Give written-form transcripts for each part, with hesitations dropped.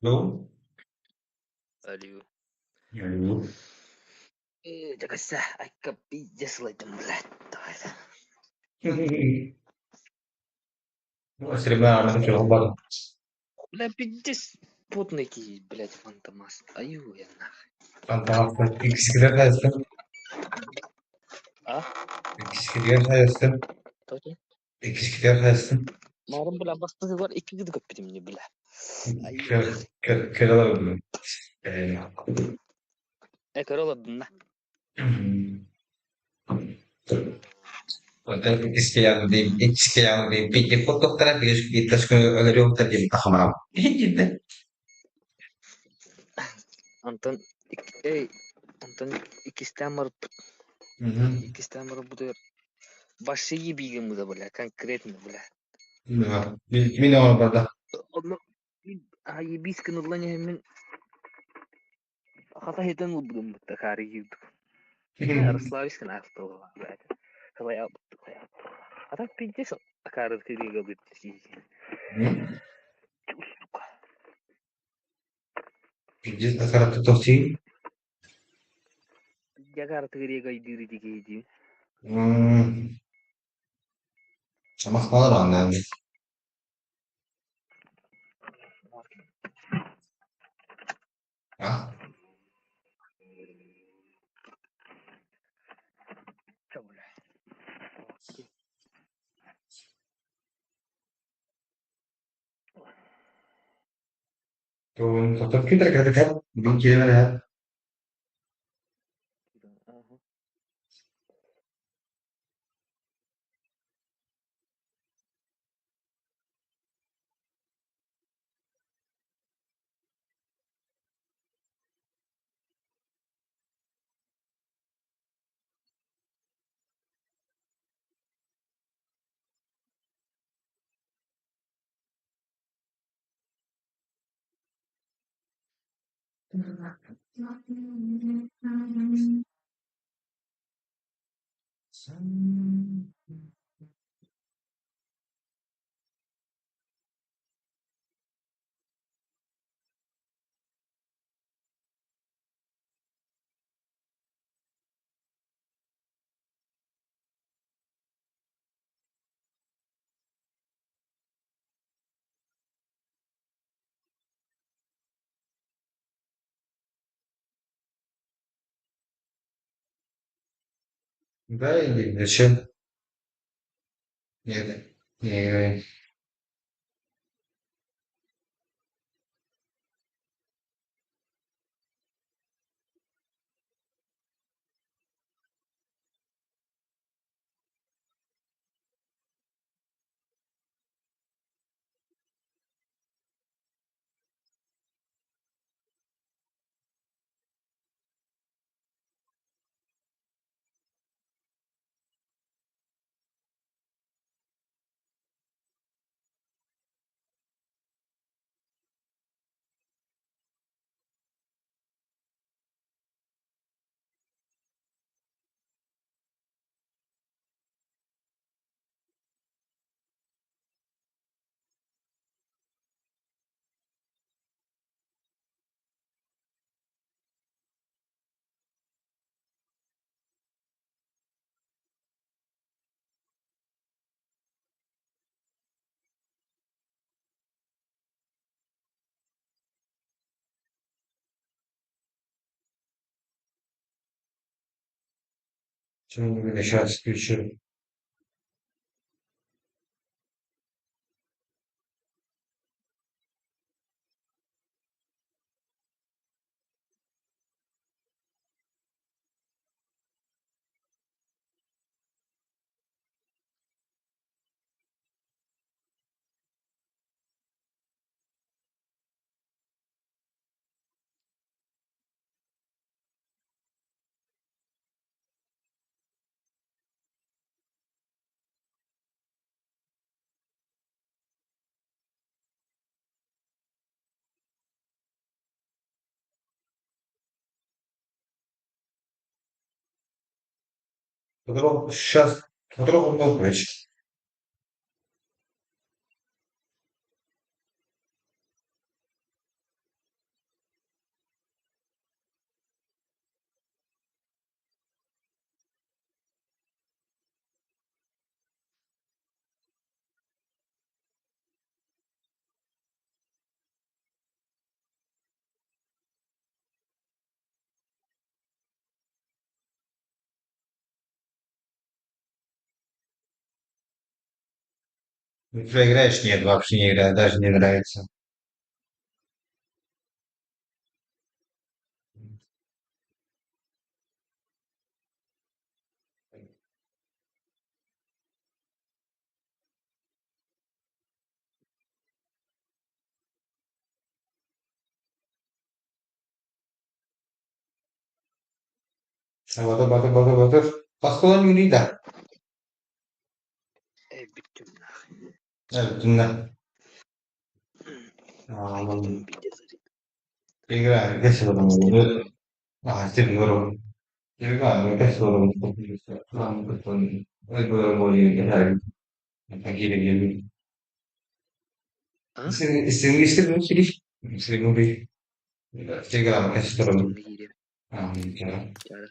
Hello? Алло. Алло. Дьакаса, айка пиздец сылайдым, блядь. Давай. Сремя чего Бля, пиздец потный киһи, блядь, фантомас. Аю я нах. Иккискилэр хайастым, А? иккискилэр хайастым, Точно? иккискилэр хайастым. Маарым, бля, бастыгы бар икки гыды көппүтүм не, бля. Аю. Кыралар Э, көрө олордун на. Иккискеян пити фотоктара биэс өлөрүөхтэр диэн тахамарам. Антон, эй, Антон иккистээн барыппыт. Иккистээн барыппытыгар Башиги биигин бля, конкретно, бля. Мин оҕолорбордо. Онно ебись гыныллан иһэммин хата хитэн ылбытым такаары киирдик. Ярославич наахталла блядь. А так пиздец акары киригэ Сука. Пиздец акараты тохти. Дьакар тыгырига йдыыры дикейди. Самахталар аннан. А? Чё, бля? Топкитер бин килемер. Ага. Да или зачем? Нет. Не. Сейчас включу. Сейчас по-другому быть. Ну, ты играешь? Нет, вообще не играю, даже не нравится. Батыр, батыр, батыр, батыр. Басқалар ойнайды. Ээ бүттүм нахуй. Evet, dinle. Айгытым Ам, пиздец. Игра, где Стримнул. сегодня? А, стримером. А? Стримҥэ киириэм. Чара.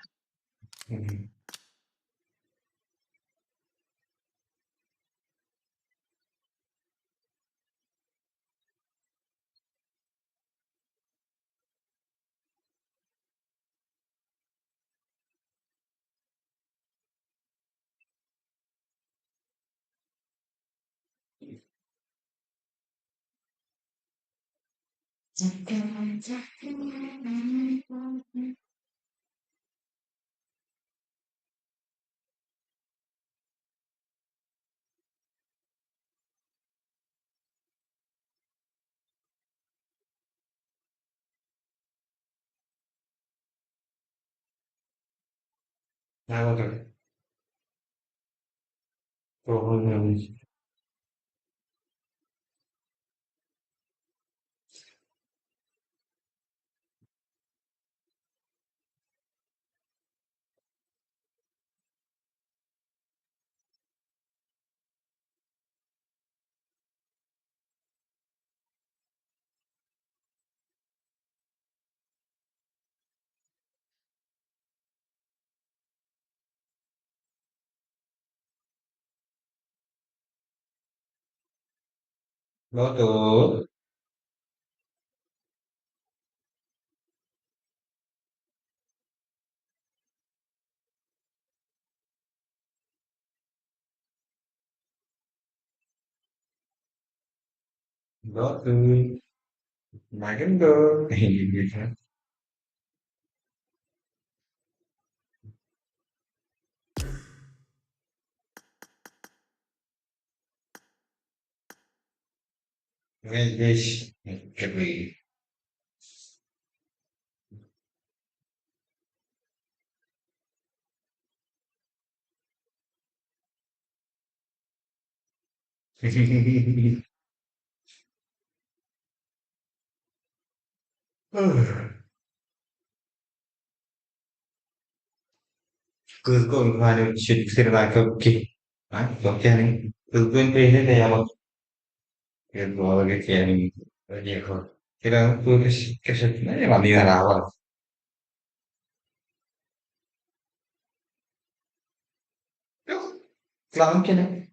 Clown can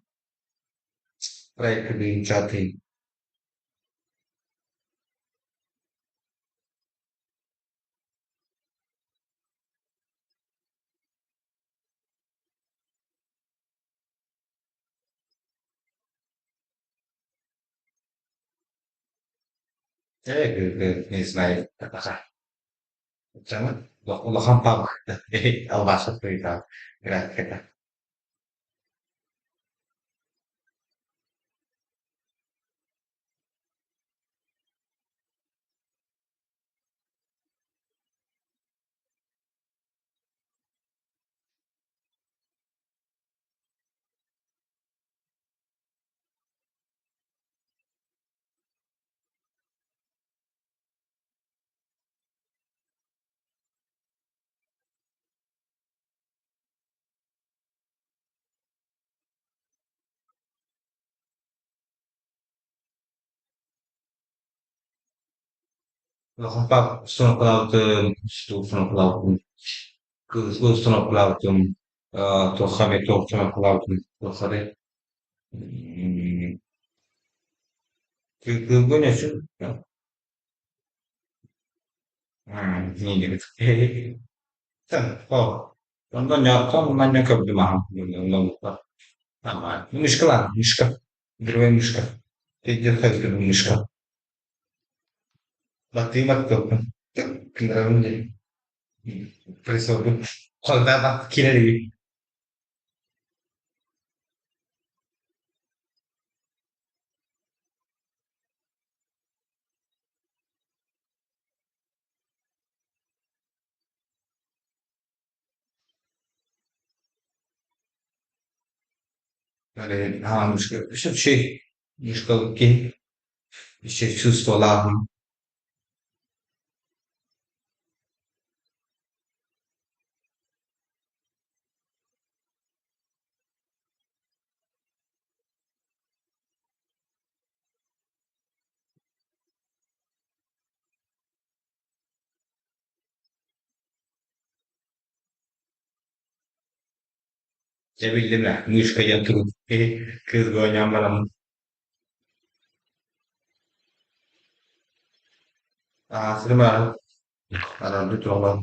try to be chatty. Не знаю. Улахан паб албасат ыйта графика. Улахан паб соноколаутым, стул соноколаутым, кызыл соноколаутым, тохаме тох соноколаутым, тохаре. Кыгынесу? Другая мышка. Ты где мышка? Баттыы-баттыахпын кыҥырабын диэн присылбыт холбообот киирэр Үчүгэй мышка киһи чувстволааҕым. Дьэ биллим ээ, мышка диэн тугун киһи кыырга оонньоон бараммын. Аасырым аҕай, аралдьыт туругуран.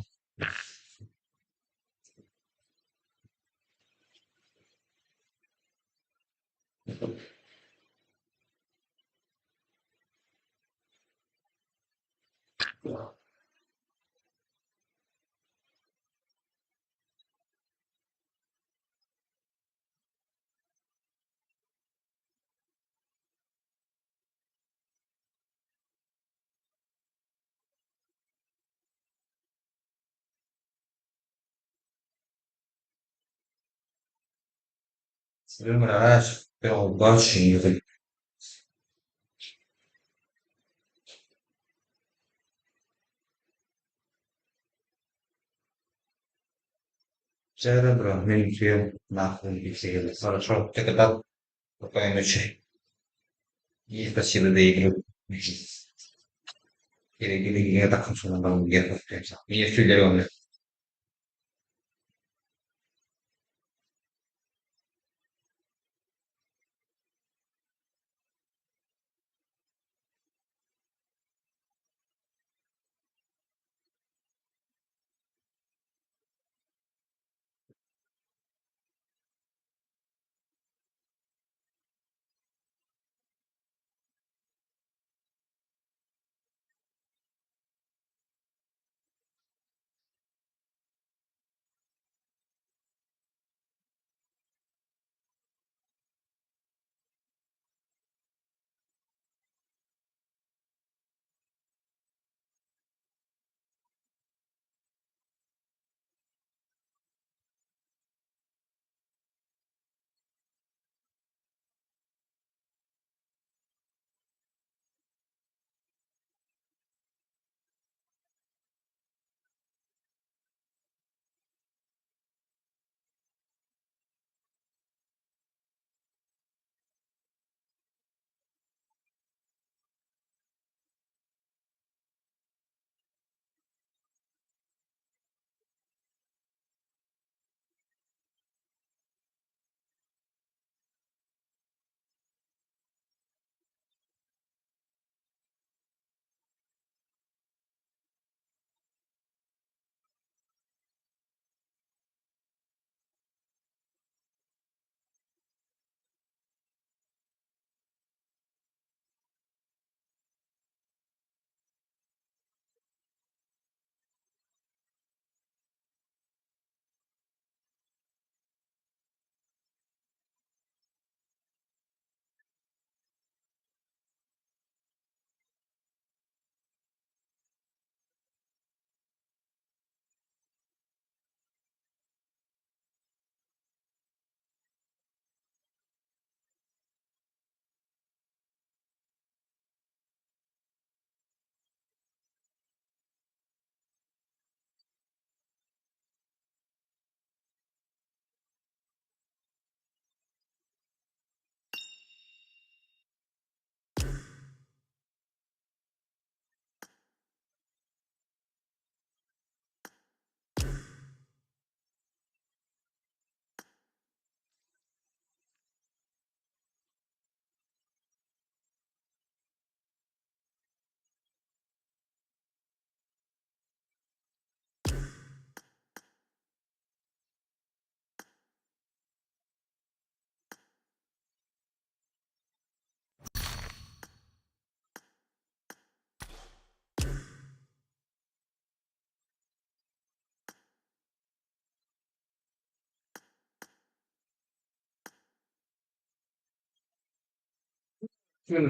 Хорошо, ты когда спокойной ночи. И спасибо за игру.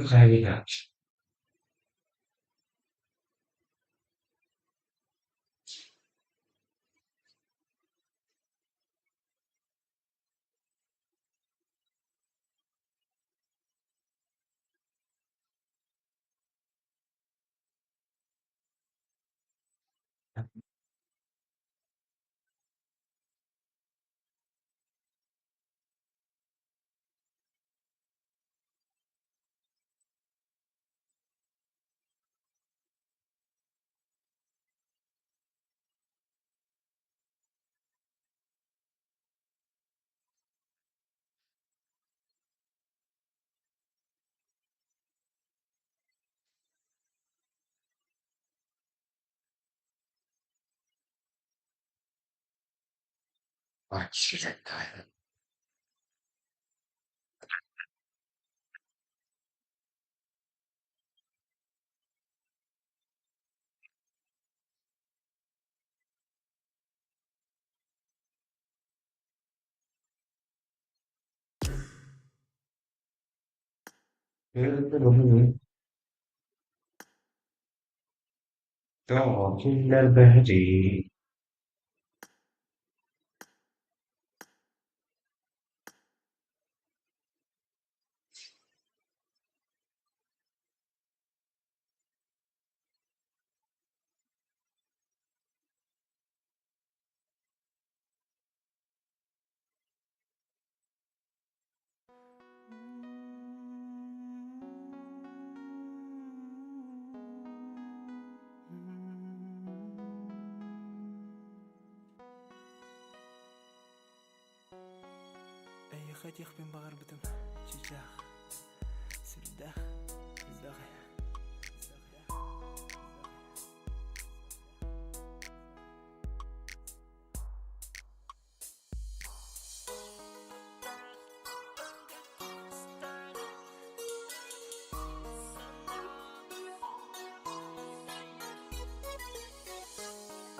Хайа. Киллэрбэһи Эйиэхэ этиэхпин баҕарбытым, чыычаах, сүрдээх элбэҕи.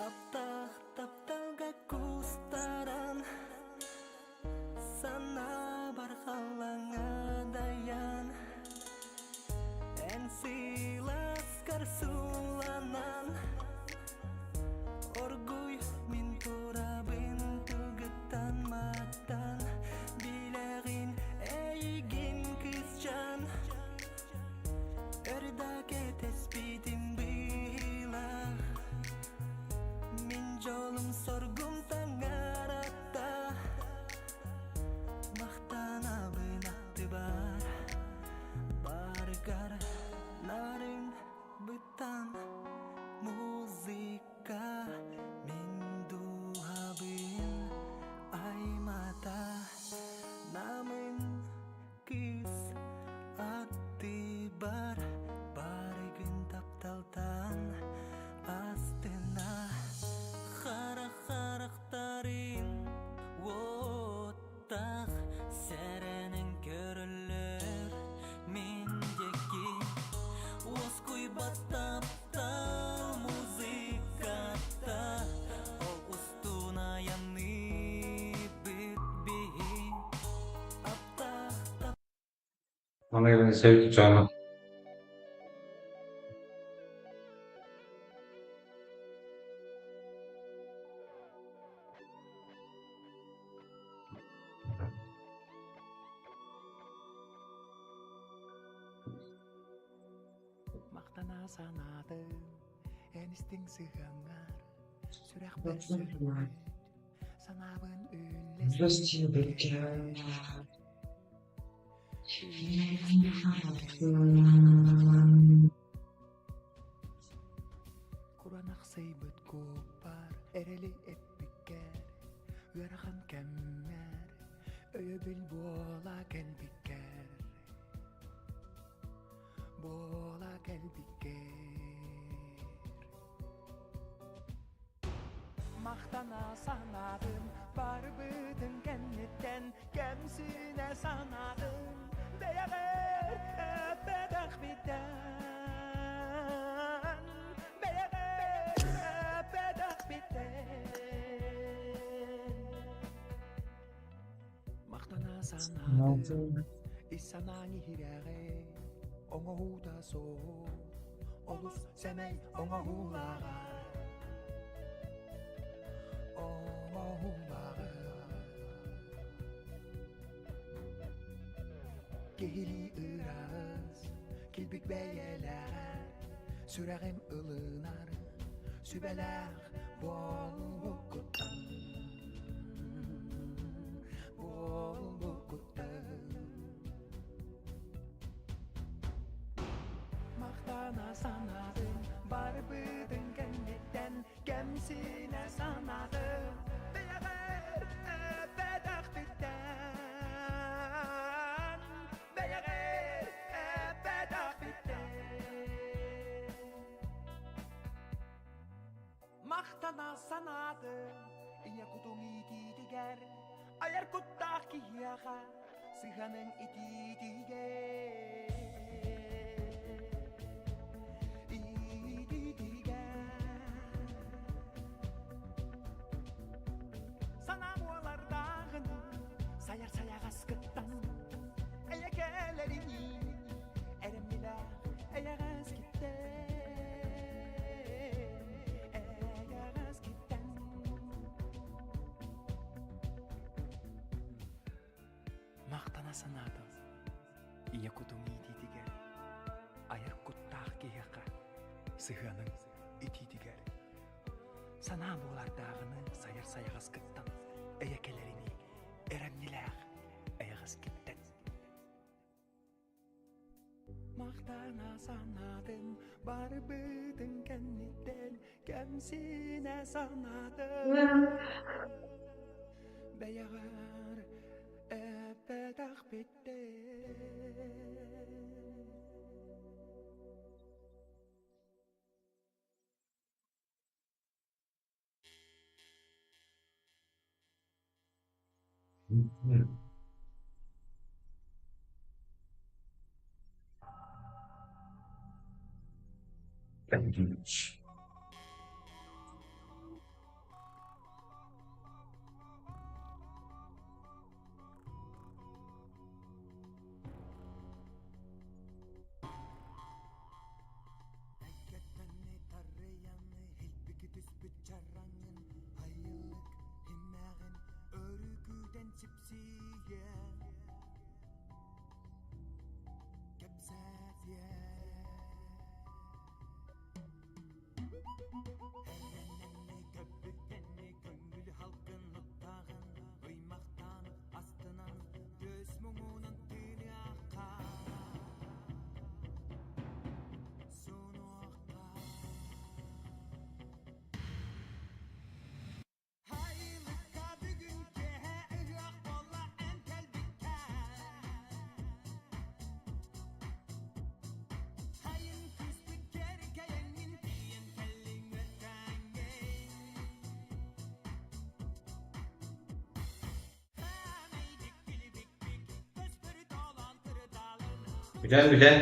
Аптаах тапталга куустаран Санаабар халлаҥҥа дайан Эн сыыласкар сууланан Оргуй мин турабын тылгыттан маттан Билэҕин эйигин кыысчаан Өр да кэтэспитим быһыылаах Мин дьолум соргум таҥаратта Махтанабын аттыбар Барыгар нарын бытан Музыка мин дууһабын аймата Намын кыыс аттыбар барыгын тапталтан астына Хара-харахтарын уоттаах сэрэнэн көрөллөр мин диэки уоскуйбат таптал музыката ол устун айанныыбыт биһи аптаах Маҥнай сөп Махтана санаатым, эн истиҥ сыһыаҥҥар, сүрэхпэр сүрбүт, санаабын үллэстибиккэр. Кураанахсыйбыт куоппар эрэли эппиккэр, ыарахан кэммэр өйөбүл буола кэлбиккэр, буола кэлбиккэр. Махтана санаатым барбытын кэнниттэн кэмсинэ санаатым бэйэҕэр эппэтэхпиттэн бэйэҕэр эппэтэхпиттэн Махтана санаатым ис санааҥ иһирэҕи. Оҥоһуута суох, олус сэмэй оҥоһуулааҕа. Оҥоһуулааҕа. Киһилии ыраас, килбик бэйэлээх, сүрэҕим ылынар, сүбэлээх буолбуккуттан, буолбуккуттан. Махтана санаатым, барбытын кэнниттэн кэмсинэ санаатым, бэйэҕэр эппэтэхпиттэн, бэйэҕэр эппэтэхпиттэн. Махтана санаатым, ийэ кутуҥ иитиитигэр, айар куттаах киһиэхэ сыһыаныҥ итиитигэр. Иитиитигэр. Санаам уолардааҕын, сайар сайаҕаскыттан, эйэкэлэринии, эрэмньилээх эйэҕэс киттэн, эйэҕэс киттэн. Махтана санаатым, ийэ кутум иитиитигэр, айар куттаах киһиэхэ сыһыаныҥ итиитигэр. Санаа буолардааҕыны сайар сайаҕаскыттан эйэкэлэринии эрэмньилээх эйэҕэскиттэн. Махтана санаатым, барбытын кэнниттэн кэмсинэ санаатым. Бэйэҕэр эппэтэхпиттэн. Эйгэттэнни тарыйаны Илбики түспүт чараҥын Айылык иммэҕин Өрүү күүтэн сипсийэ Кэпсэтиэ Эрэнэнни көбүтэнни Көҥүл халгын уттаҕын Ыймахтаан астынан Түөс муҥунан тыыныахха Бүтэн бүтэн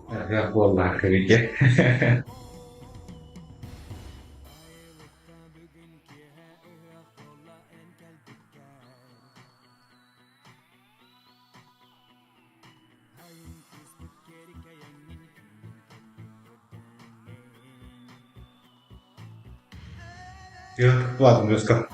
Ыһыах буоллаах эбит Ладно, Люска.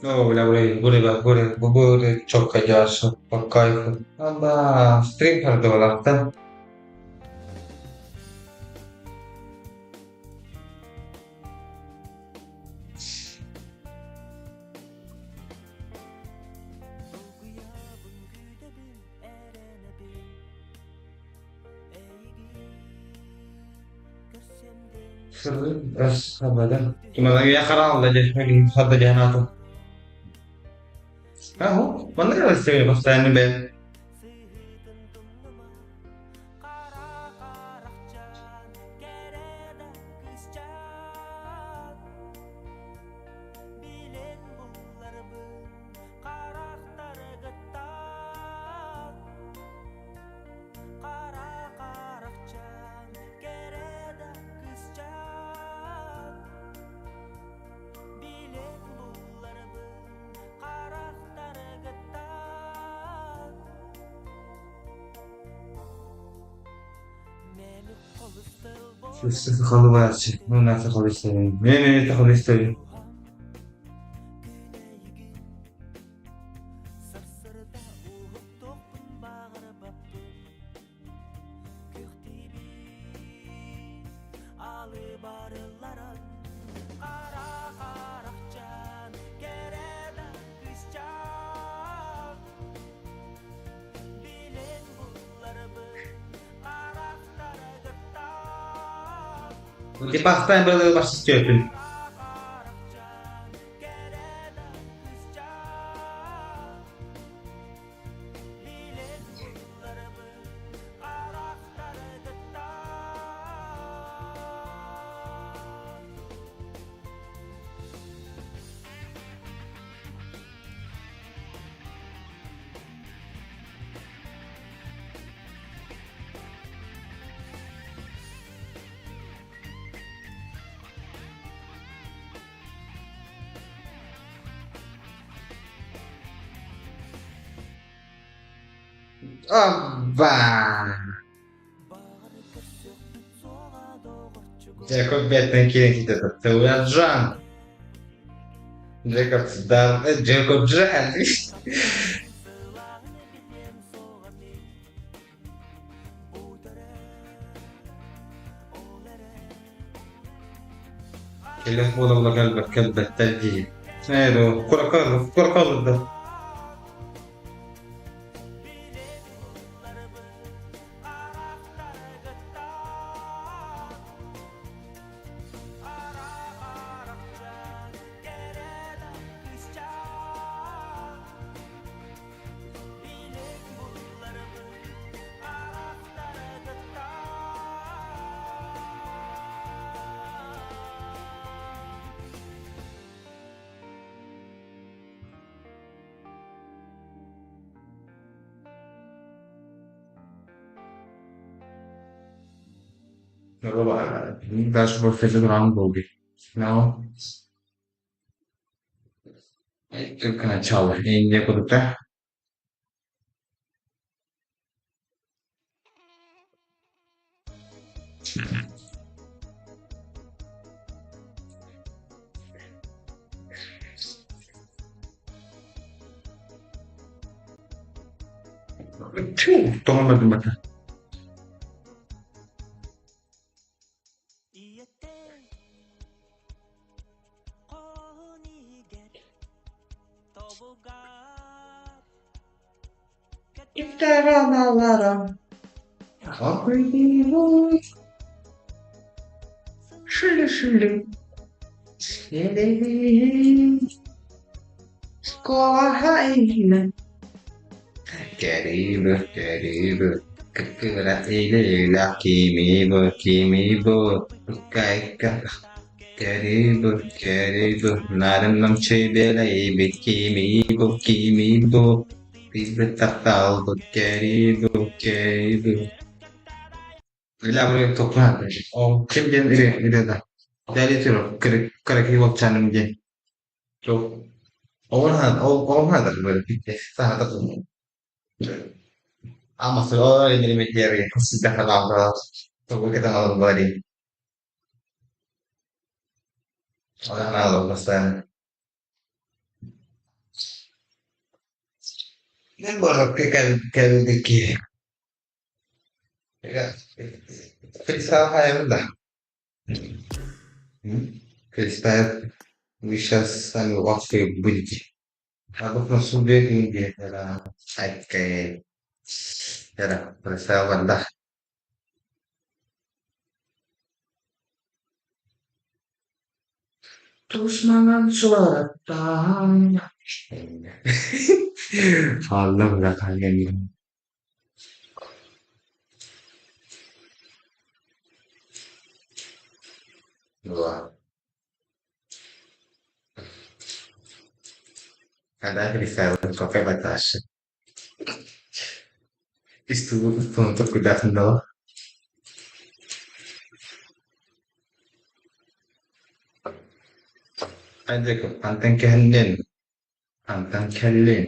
No, бля, pure, pure, pure ciò che adesso, по кайфу. Aba, стрим хардывалахтан. أهو والله بس بس يعني بين خلص. Типа был ваш степень. Опа! Джекоб бедный это Джан. Джекоб да, Джекоб Джан. اللي هو والله قلبك كلب الثلجية. ايوه كرة كرة كرة كرة ده. Dashboard फिर round होगी. Now только начало. И некуда. Тоҕо бата. Кыра илиилээх кимий бу, кимий бу, ыкка-ыкка кэрий бу, кэрий бу, нарын намчы бэлэйбит кимий бу, кимий бу, билбит тапталбыт кэрий бу, кэрий бу. Бля, топпуна. Ол ким диэн ырыата? Дали кыракый уолчааным диэн. Ол Представь, вы сейчас сами в ахуе будете. Тус маҥан суораттаан Хантан кэллиҥ?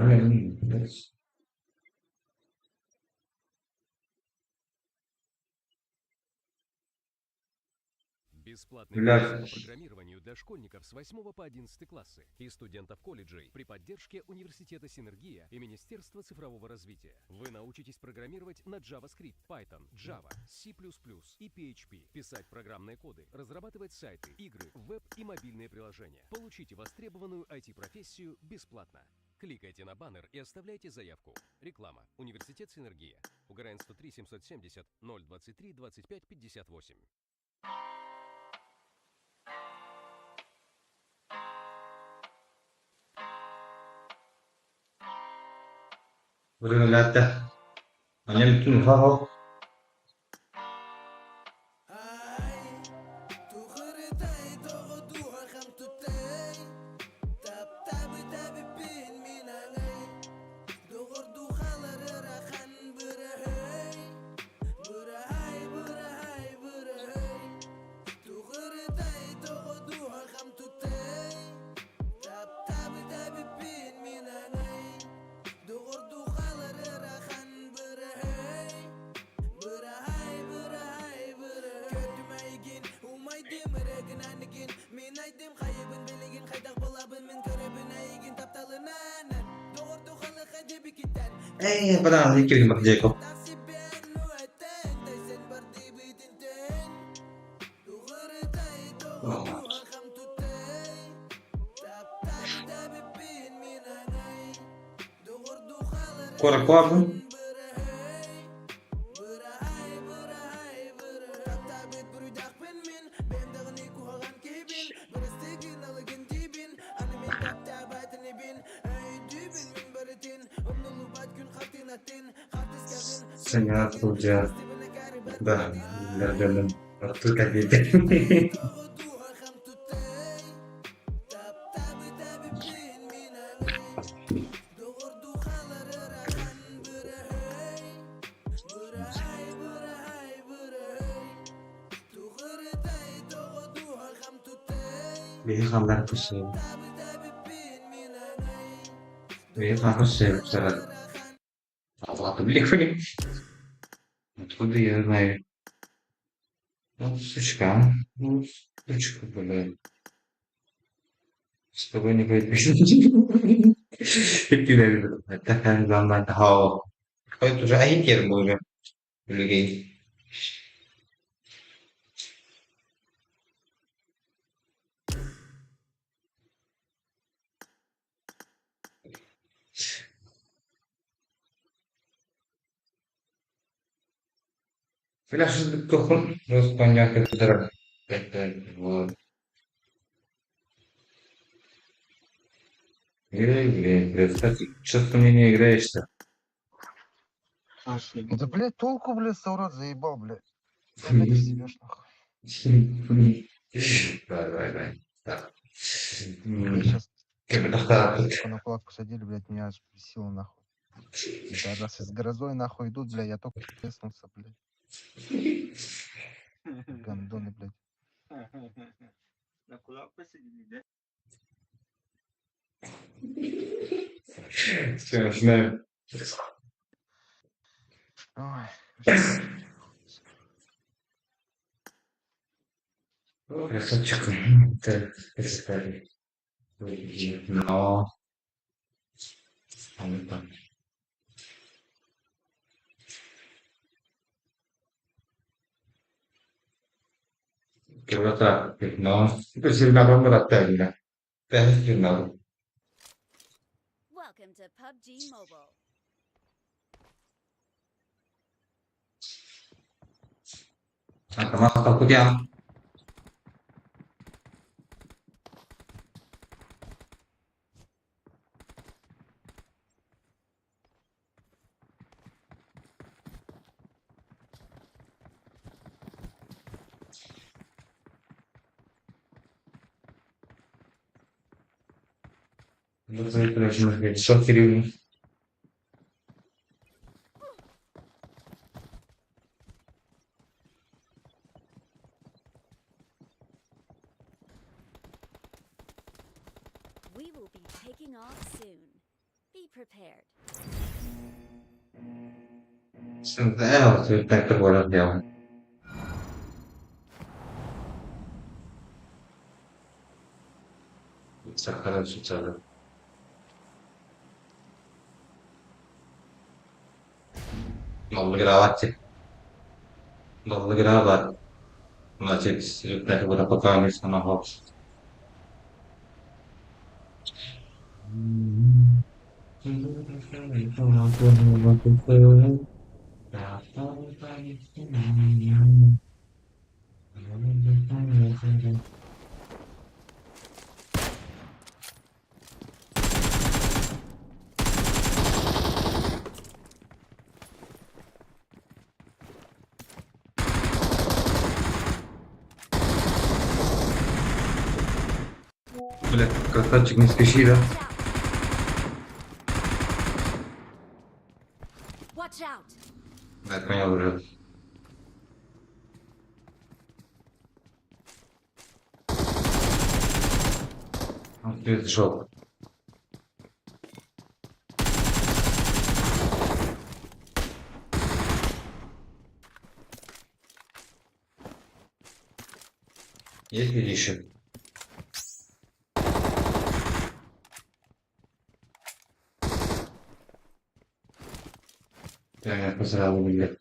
Жизнь. Играть. Бесплатный Бля, курс по программированию для школьников с 8 по 11 классы и студентов колледжей при поддержке Университета Синергия и Министерства цифрового развития. Вы научитесь программировать на JavaScript, Python, Java, C++ и PHP, писать программные коды, разрабатывать сайты, игры, веб и мобильные приложения. Получите востребованную IT-профессию бесплатно. Кликайте на баннер и оставляйте заявку. Реклама. Университет Синергия. УГРН 103 770 023 25 58. Блядь, Анем тун ха. Э, подожди, кирим Джейкоб. Кураковым. Señora tuya, да, да, да, да. Биһи хааллар Биһи хааллар Ладно, Откуда я знаю? Ну, сучка. Ну, сучка, блядь. С тобой не пойду. Уже агентер уже. Людей. Вот. Играй, блядь, кстати, что ты мне не играешь-то? Да, блядь, толку, блядь, Саурат заебал, блядь. Опять съебешь, нахуй. Давай, давай, давай. Так. Я сейчас Как на кулак посадили, блядь, меня аж бесило, нахуй. Да, раз с грозой, нахуй, идут, бля, я только треснулся, блядь. Гондоны, блядь. На кулак посадили, да? Все, начинаем. Ой, Красавчик. Так, представь. Но. Красота. Но. Welcome to PUBG Mobile. Кутя. 500 гривен. We will be taking off soon. Be prepared. Э, вот дело. Сахара. Баллыгыраабат Баллыгыраабат. Значит, пока не самого. Бля, красавчик, не спеши, да? Watch out! Да, понял уже. Он пришел. Есть еще? Я поздравил, блядь.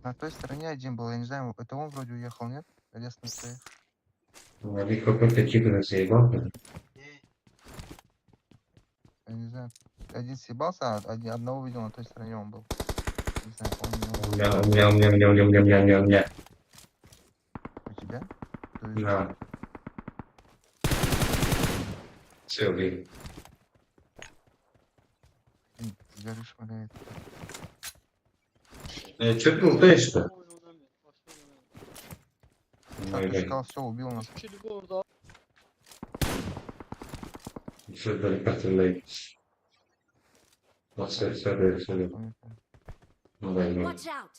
На той стороне один был, я не знаю, это он вроде уехал, нет? Лес на своих. Вроде какой-то тип заебал. Я не знаю. Один съебался, а одного видел на той стороне он был. Не знаю, он не он. У меня, у меня, у меня, у меня, у меня, у меня, у меня, у меня. У тебя? То есть Да. Все, блин. С горы шмаляет. Че ты лутаешь-то? Так, искал, все, убил нас. Все, все, все. Watch out!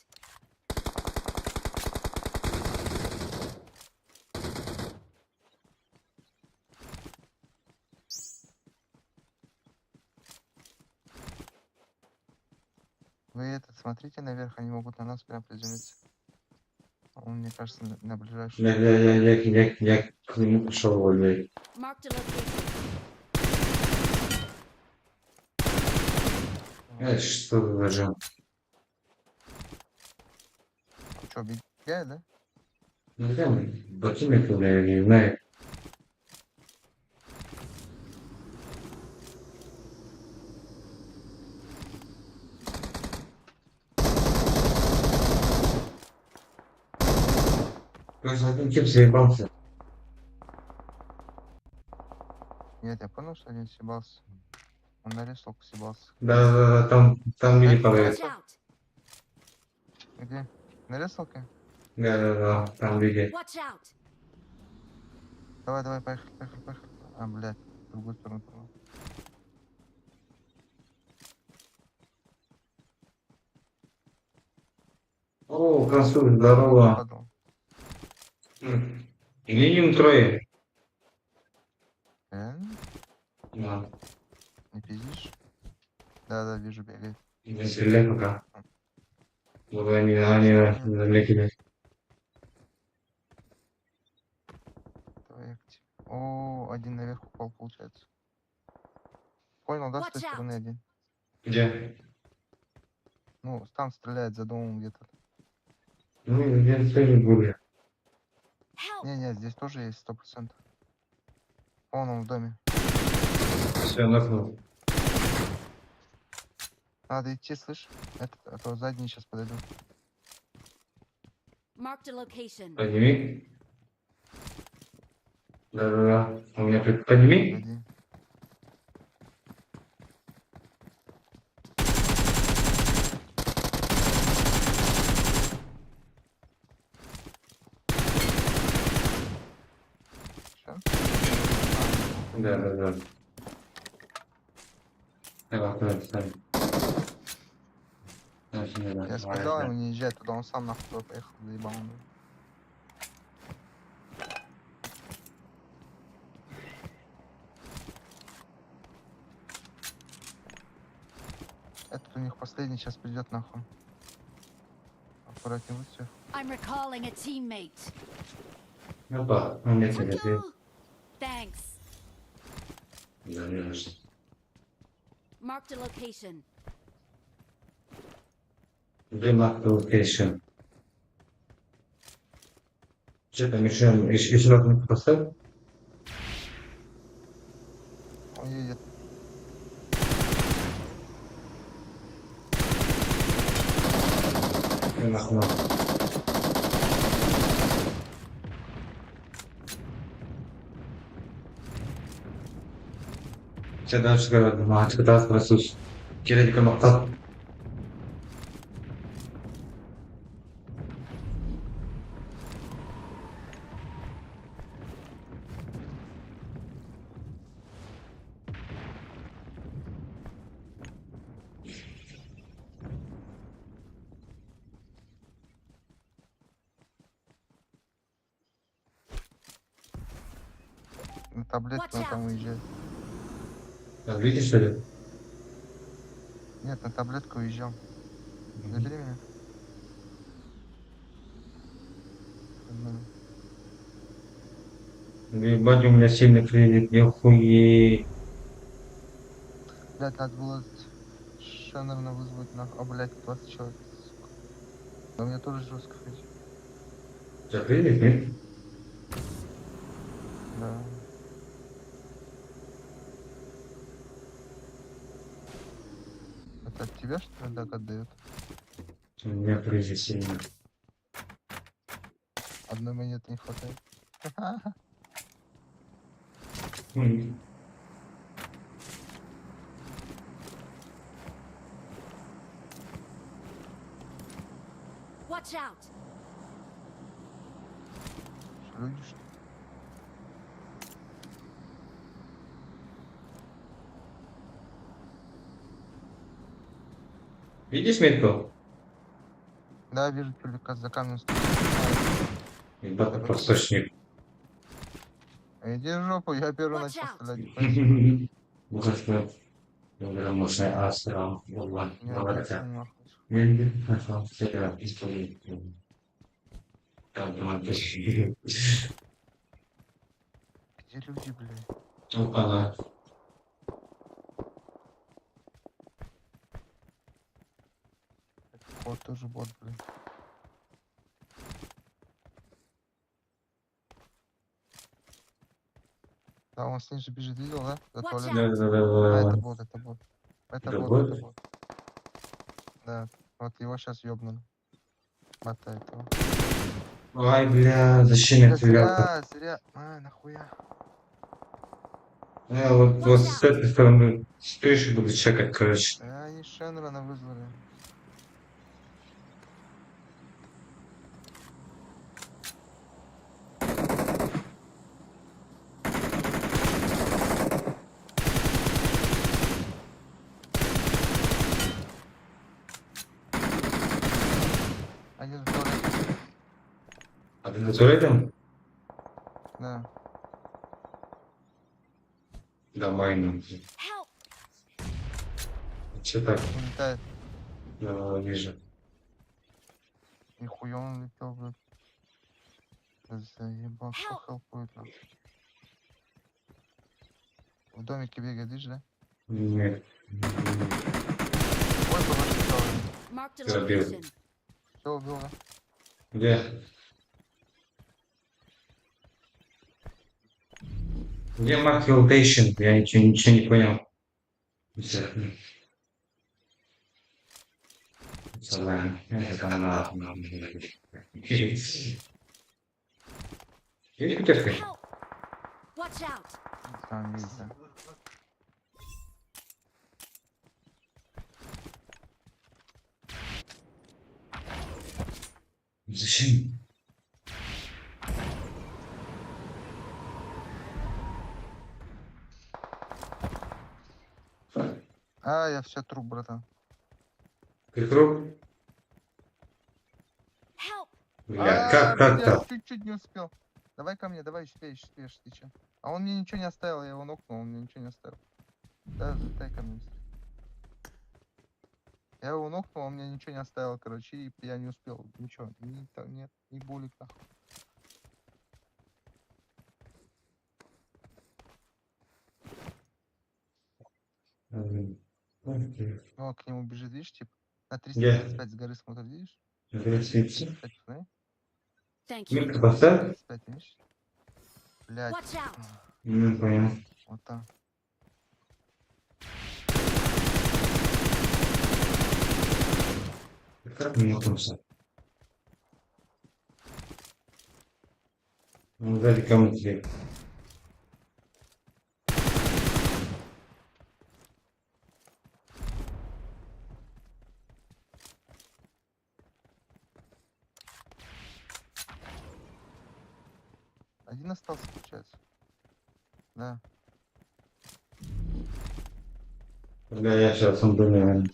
Вы этот, смотрите наверх, они могут на нас прям приземлиться. Он, мне кажется, на ближайшую. Я к нему пошел, блядь. Что за Что, бегает, да? Ну там, ботинок, бля, не знаю. То есть один тип заебался. Нет, я понял, что один съебался. Он на рисовку съебался. Да-да-да, там люди падают. Где? На рисовке? Да-да-да, там люди. Давай, давай, поехали, поехали, поехали. А, блядь, в другую сторону пошел. О, консуль, здорово. Падал. Минимум трое. Реально? Да. Не пиздишь? Да-да, вижу, бегает. Не стреляй пока. Вот они заметили. Давай я к тебе. О, один наверх упал, получается. Понял, да, с той стороны один? Где? Ну, там стреляет за домом где-то. Ну, я тоже буду. Не-не, здесь тоже есть 100%. Вон он в доме. Все, нокнул. Надо идти, слышь? Этот, а то задний сейчас подойду. Подними. Да-да-да. У меня подними. Погоди. Всё? Да-да-да. Я сказал ему не езжай туда, он сам нахуй туда поехал, заебал он. Этот у них последний сейчас придет нахуй. Аккуратнее будь все. I'm recalling a teammate. Опа, он мне тебе. Thanks. Да, не важно. Marked a location. Где mark location? Что там еще, еще, еще раз не поставь? Он едет. Нахуй. Сейчас дальше говорят, мать, когда спросишь. Кирилл мақтап. На таблетке он там уезжает. Там видишь, что ли? Нет, на таблетку уезжал. Забери меня. Нормально. Ебать, у меня сильный кредит, нихуе. Блядь, надо было Шеннерна вызвать нахуй. А, блядь, 20 человек, сука. Да у меня тоже жестко хоть. У тебя кредит, нет? Да. Это от тебя, что ли, так отдает? У меня кредит сильный. Одной монеты не хватает. М. Watch out. Что, люди, что ли? Видишь метку? Да, вижу тюлика за камнем стоит. Ебать, ты подсочник. А Иди в жопу, я первый Watch начал out. стрелять. понял? Не, Баракату. нахуй. Где люди, блядь? Опа. Это вход тоже бот, блядь. Да, он снизу бежит, видел, да? За Watch туалетом. Да, да, да, А, это да. бот, это бот. Это Это бот, бот? это бот. Да, вот его сейчас ёбнули. Бота этого. Ай, бля, зачем я Бля, стрелял? зря, зря. А, нахуя? Я вот, вот с этой стороны с крыши буду чекать, короче. Да, они Шенрона вызвали. Один в туалете. А ты за туалетом? Да. Давай, ну. Help. Че так? Улетает. Да, вижу. Нихуя он летел, блядь. Заебал, что Help. хелпует нахуй. В домике бегает, видишь, да? Нет. Ой, побольше Marked a Забил. location. Все убил, да? Где? Где Mark Location? Я ничего, ничего не понял. Всё. Есть пятерка? Help. Watch out. Там есть, да. Зачем? А, я все труп, братан. Ты труп? Help! Бля, А, как, как блядь, так? чуть-чуть не успел. Давай ко мне, давай, успеешь, успеешь, ты че. А он мне ничего не оставил, я его нокнул, он мне ничего не оставил. Да, дай ко мне быстрее. Я его нокнул, он мне ничего не оставил, короче, и я не успел. Ничего, ни, там, нет, ни булик, нахуй. Окей. Ну, а к нему бежит, видишь, тип, на Где? 335 с горы смотрит, видишь? 35. 335, смотри. Thank you. Мирка поставь? 335, видишь? Блядь. Watch out! Ну, понял. Вот там. Как нокнулся? Ну, сзади кому тебе. Один остался, получается. Да. Бля, я сейчас он думаю.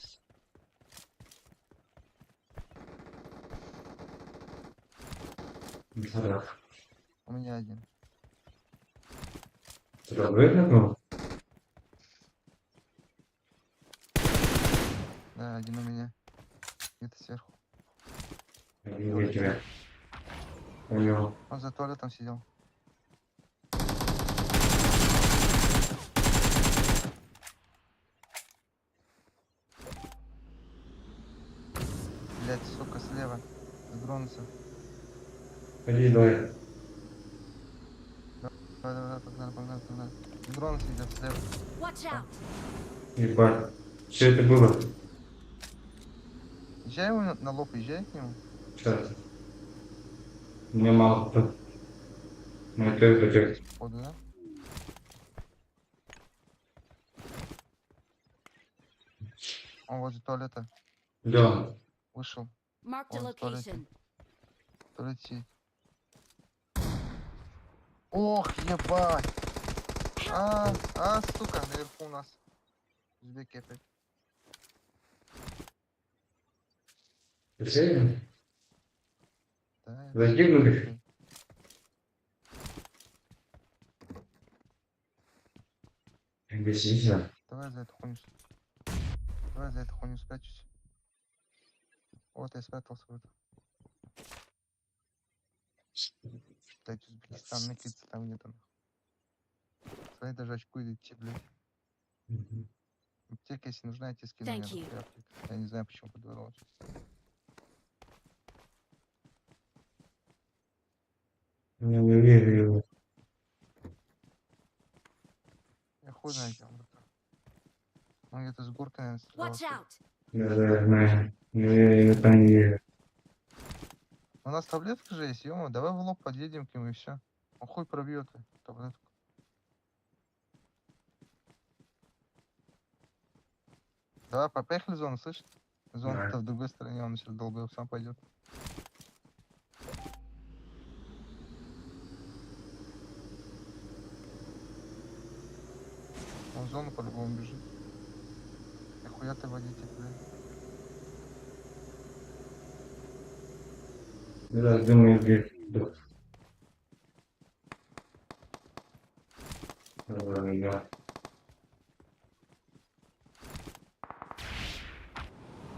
У меня один. Тебя выгнал? Да, один у меня. Где-то сверху. Один у тебя. Понял. Он за туалетом сидел. Блять, сука, слева. С дронца. Пойди, давай. Давай, давай, давай, погнали, погнали, погнали. С дрона сидят слева. Watch out! Ебать. Что это было? Езжай ему на лоб, езжай к нему. Сейчас. Мне мало кто. Ну, это это. Походу, да? Он возле туалета Да. вышел. Marked a Он в туалете. location. В туалете сидит. Ох, ебать! А, а, сука, наверху у нас. Узбеки опять. Ты серьезно? Да, я Закинули? Бесится. Давай за эту хуйню. Давай за эту хуйню спрячусь. Вот я спрятался в эту. Блять, Узбекистан, накидцы там где-то. Смотри, даже очку идти, блядь. Мгм. Аптека, если нужна, я тебе скину. у меня Thank you. дохуя аптек. Я не знаю, почему подвернулась. Я не верю его. Я хуй знает, где он, братан. Он где-то с горки, наверное, стрелял. Watch оттуда. out! Да, да, знаю. Я его там не верю. У нас таблетка же есть, ё давай в лоб подъедем к нему и все. Он хуй пробьет таблетку. Давай, поехали в зону, слышь? Зона-то Давай. в другой стороне, он сейчас долбоеб сам пойдет. Он в зону по-любому бежит. Нахуя ты водитель, блядь? Да, думаю, где. Да. Да.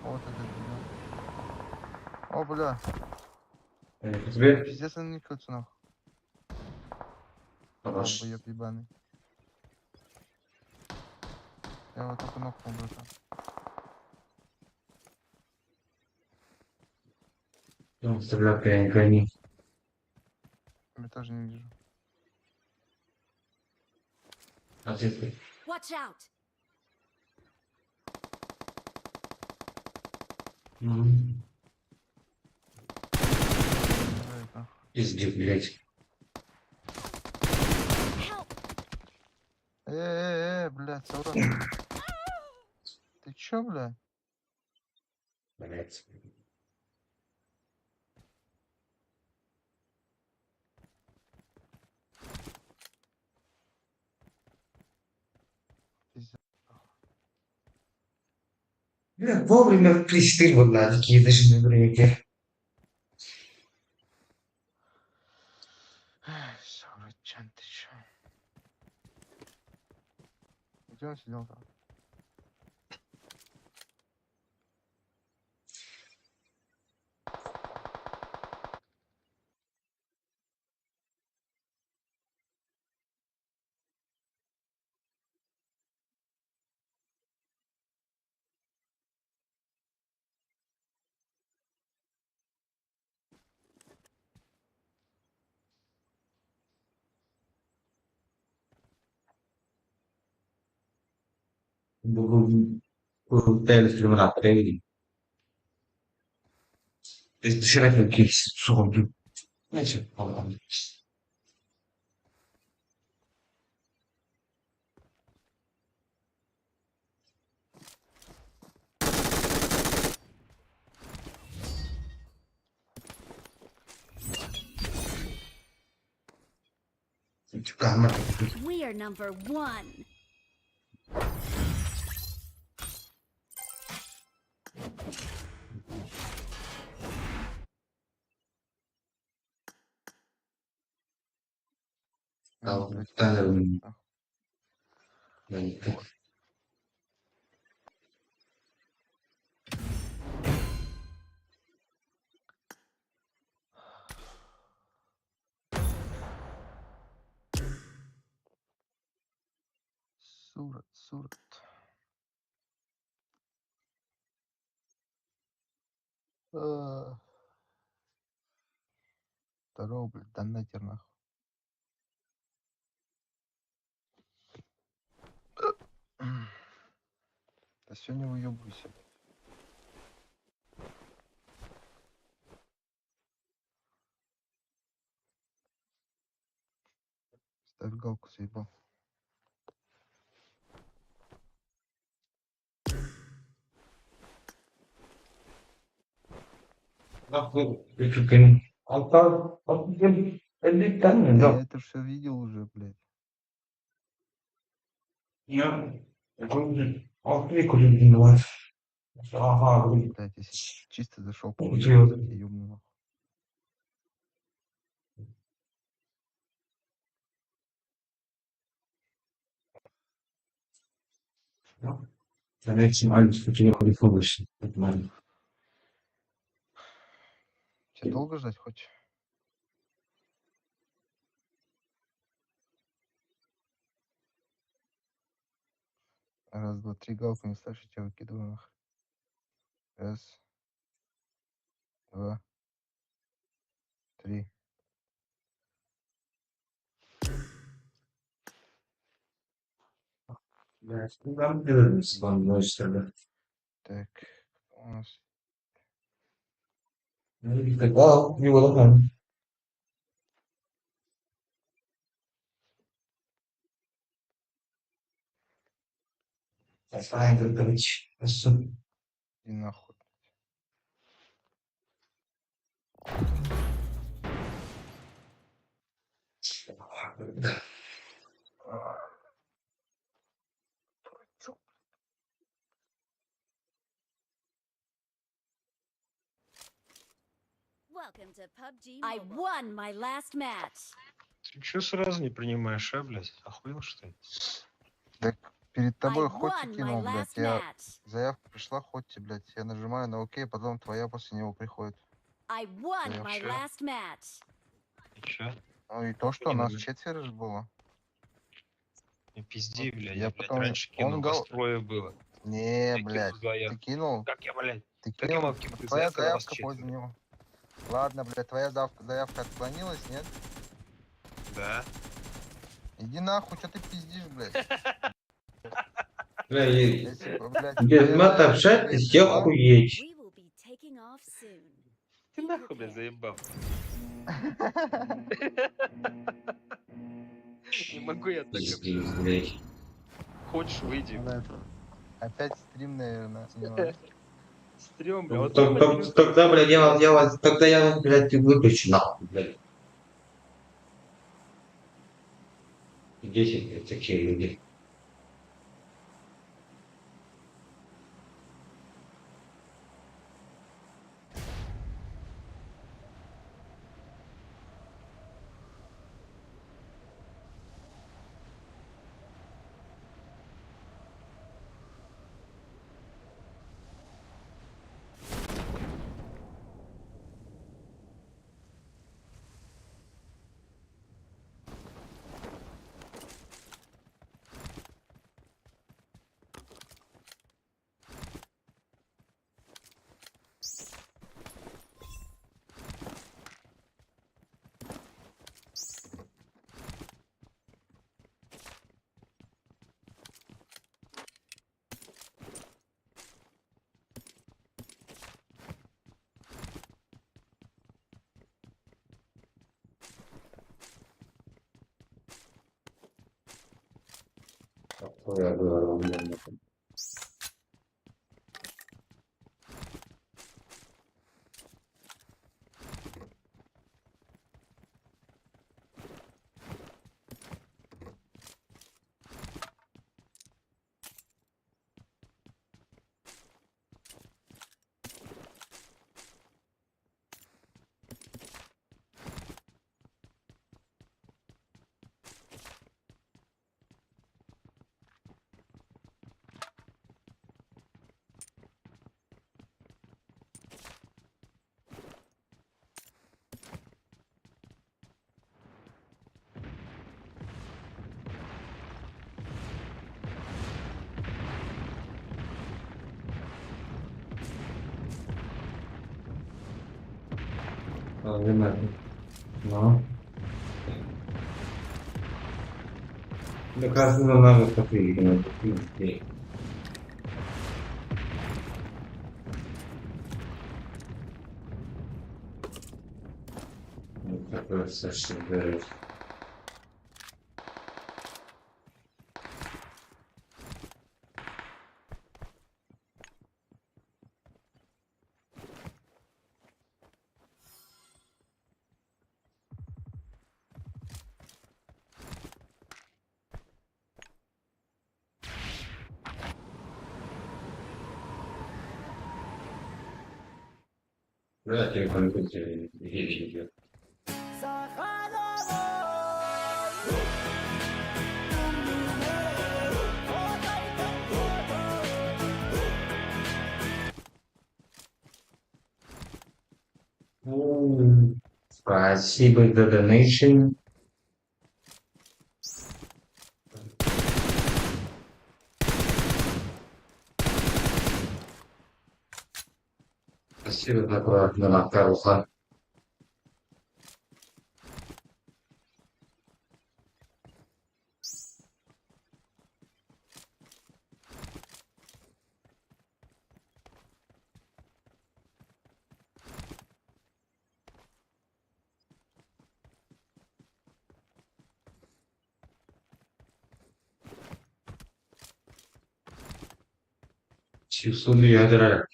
Вот этот, бля. О, бля. Они к тебе? Пиздец, они никаются, нахуй. Хорош. Долбоеб ебаный. Я его только нокнул, братан. Он стрелял, я не гони. Я тоже не вижу. А ты? Watch out! Мгм. Убегает, нахуй. Пиздец, блядь. Help! Э, блядь, Саурон. Ты чё, бля? Блядь. Пиздец. Бля, вовремя пристык была, такие даже на бреке. Сорочан, ты чё? Где он сидел там? We are number one. Сурат, Сурат. Здорово, блядь, донатер нахуй. Да сегодня выебывайся. Ставь галку, заебал. Я это все видел уже, блядь. Блядь, если чисто зашел по ёбну нахуй. Тебе долго ждать хочешь? Раз, два, три, галку не ставишь, я тебя выкидываю нахуй. Раз, два, три. Так, у нас иди нахуй. Дурачок. Welcome to PUBG I won my last match. Ты чё сразу не принимаешь, а, блядь? Охуел, что ли? Так перед I тобой Хоти won my кинул, блядь. last Я match. заявка пришла Хоти, блядь. Я нажимаю на ОК, потом твоя после него приходит. I won Заявка. my Чё? last match. И чё? Ну и то, что Не нас могу. четверо же было. Не пизди, блядь. Я Я, блядь, потом- раньше он кинул, гал- вас трое было. Не, Я кинул блядь. Ты заявку. кинул, Как я, блядь? ты Как я кинул. мог кинуть Твоя заявку, когда вас заявка четверо? после него. Ладно, блядь, твоя заявка отклонилась, нет? Да. Иди нахуй, что ты пиздишь, блядь? Бля, Если бы, блядь, без твоя мата заявка, блядь, общайтесь, пришла, охуеть. We will be taking off soon. Ты Be нахуй, блядь, prepared. заебал. Не могу я так Пиздец, общаться. блядь. Хочешь, выйди. Да, Опять стрим, наверное, снимают. Стрём, бля. Ну, Вот я поделюсь. Тогда, блядь, тогда я вас, блядь, и выключу нахуй, блядь. Дети, блядь, такие люди. Ну. Доказано надо такие. Такое совсем. Бля, телефон видео. Спасибо за donation. Спасибо за на Карлха. Ядра.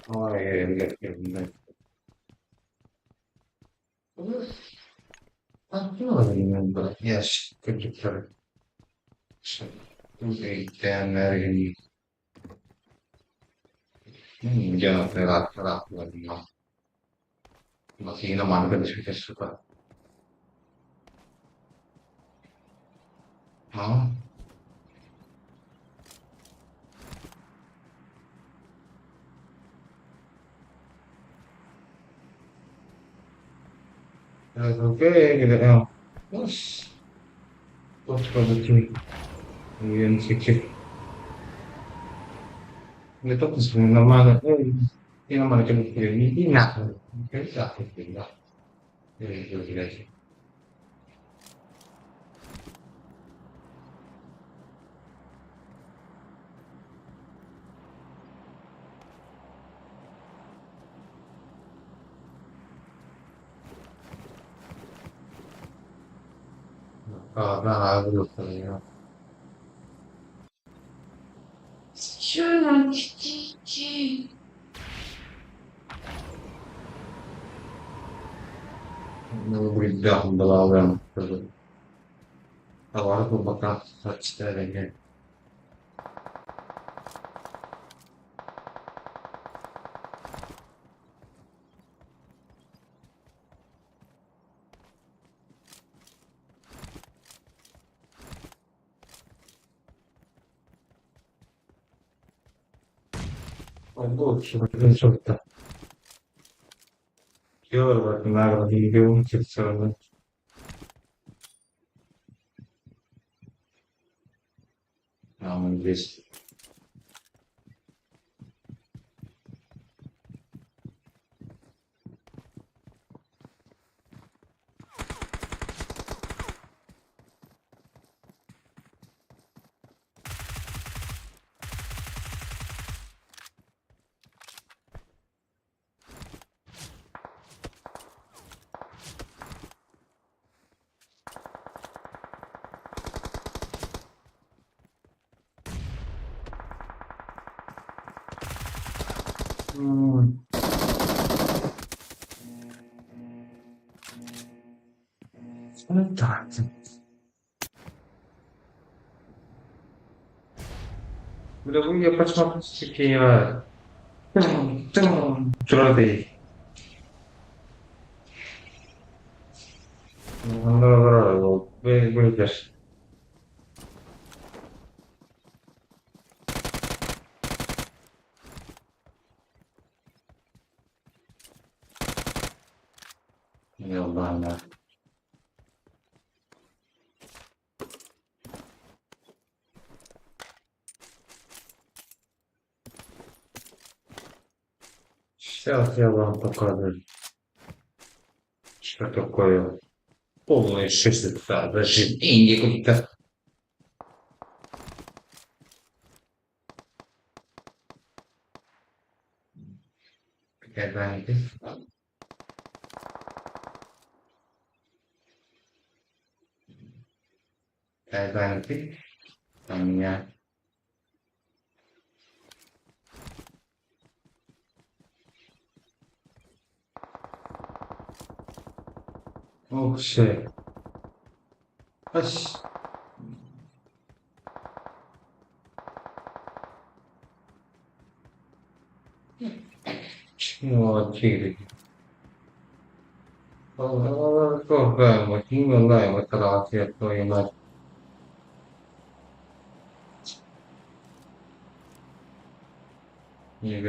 Ой, блядь, блядь. Yes, computer. No? Oke, gitu. Здесь. М. Так. Бля, я посмотрю, какие Трофей. Выйдешь. Ебана. Сейчас я вам покажу, что такое полная шизофрения. Даже деньги как-то. Какая у меня. Ох, все. Ась. Вот, Твою мать. Не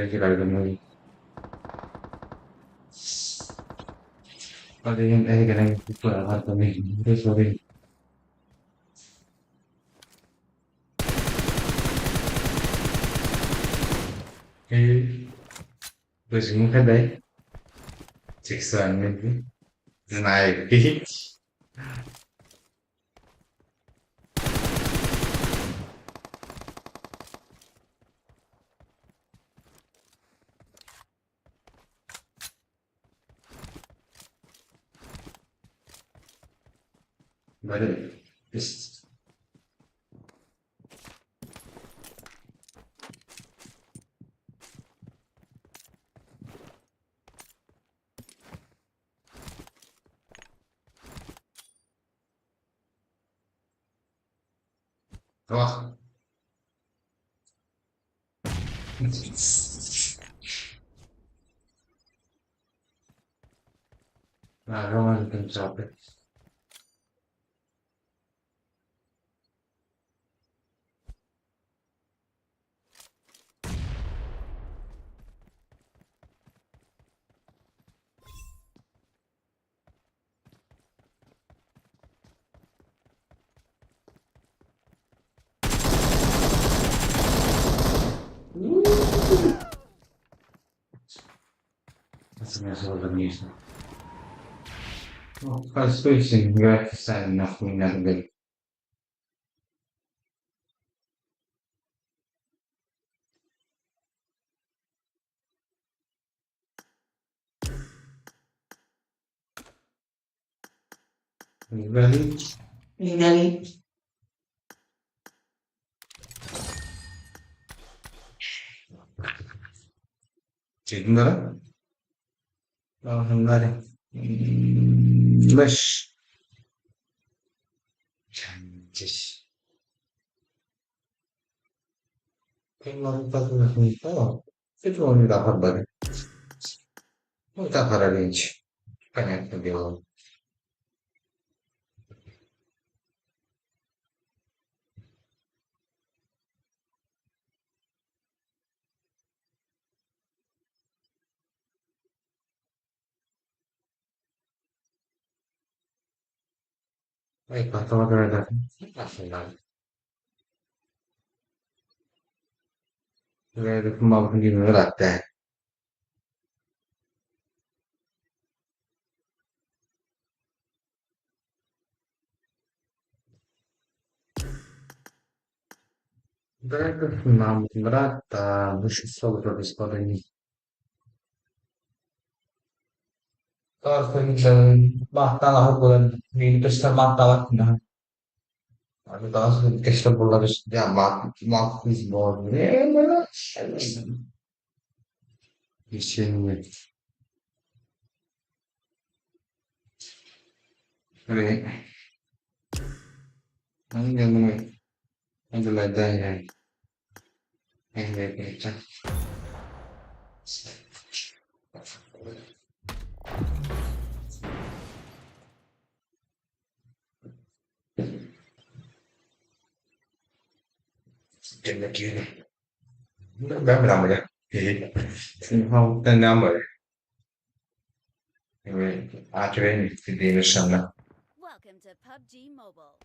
Почему когда сексуальный? Знаю. Блин. Ох. Роман Пенджабе. Нахуй надо, блядь. Ready? Çıkmadı. Bunlar beş. Понятное дело. Весенний. Welcome to PUBG Mobile.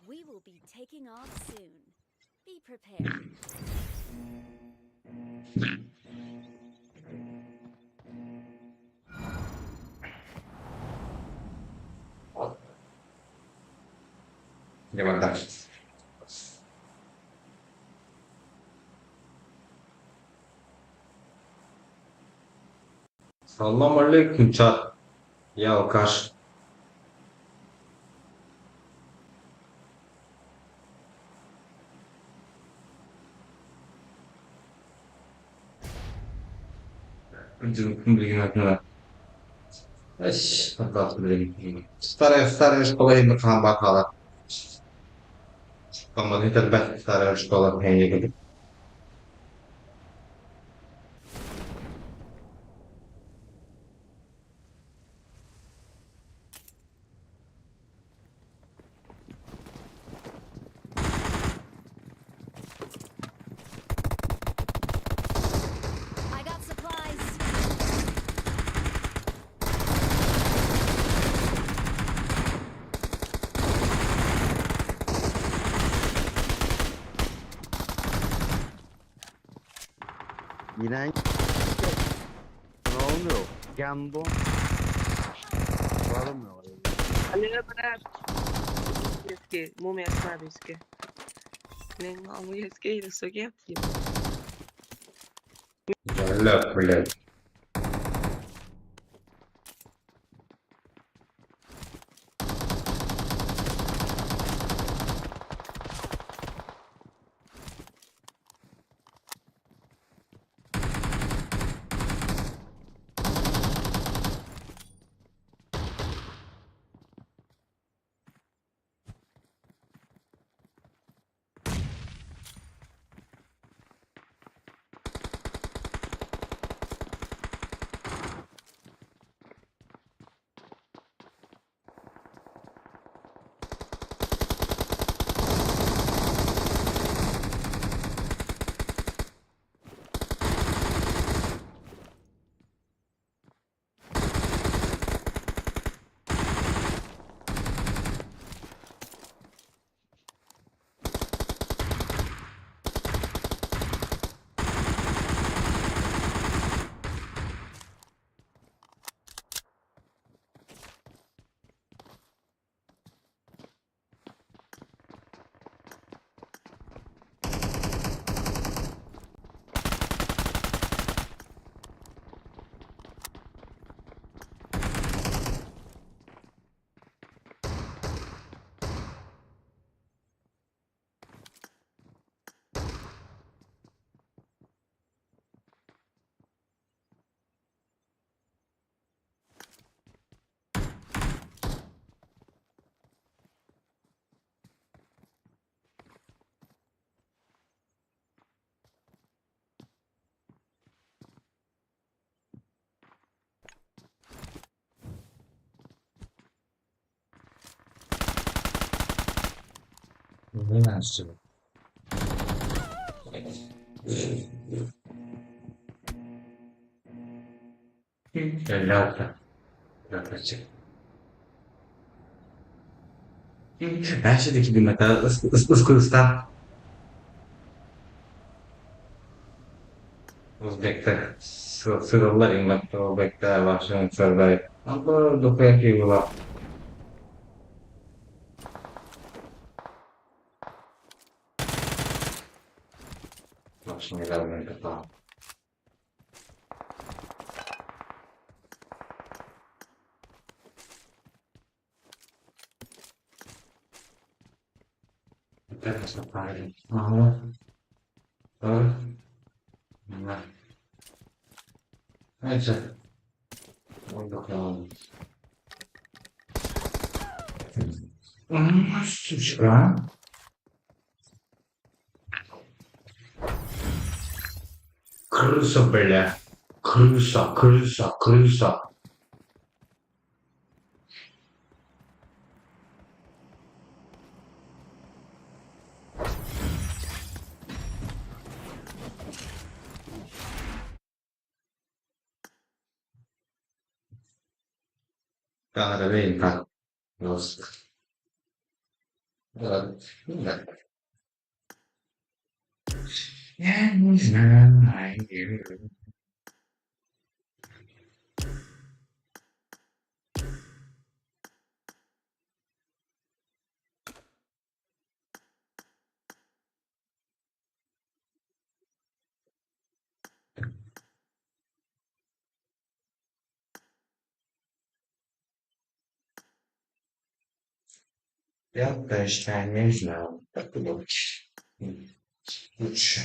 We will be taking off soon. Be prepared. Дьэ барда. Салам алейкум, чат. Я алкаш. Старая, старая школа хаан баар хаалар. Коммунист элбэх старая школа I got supplies. Yine ne oluyor? Gambon. Varmıyor. Алло, брат. Eski, mum yakma eski. Ne amu eski ile yapayım. Бля, блядь. 56. Acho que matar os cruzar. O'zbeklar сыраллар o'zbeklar boshini Была. Сучка. Крыса, бля. Крыса, крыса, крыса. Cara, Nossa. Я не знаю. Я, конечно, не знаю, как лучше. Лучше.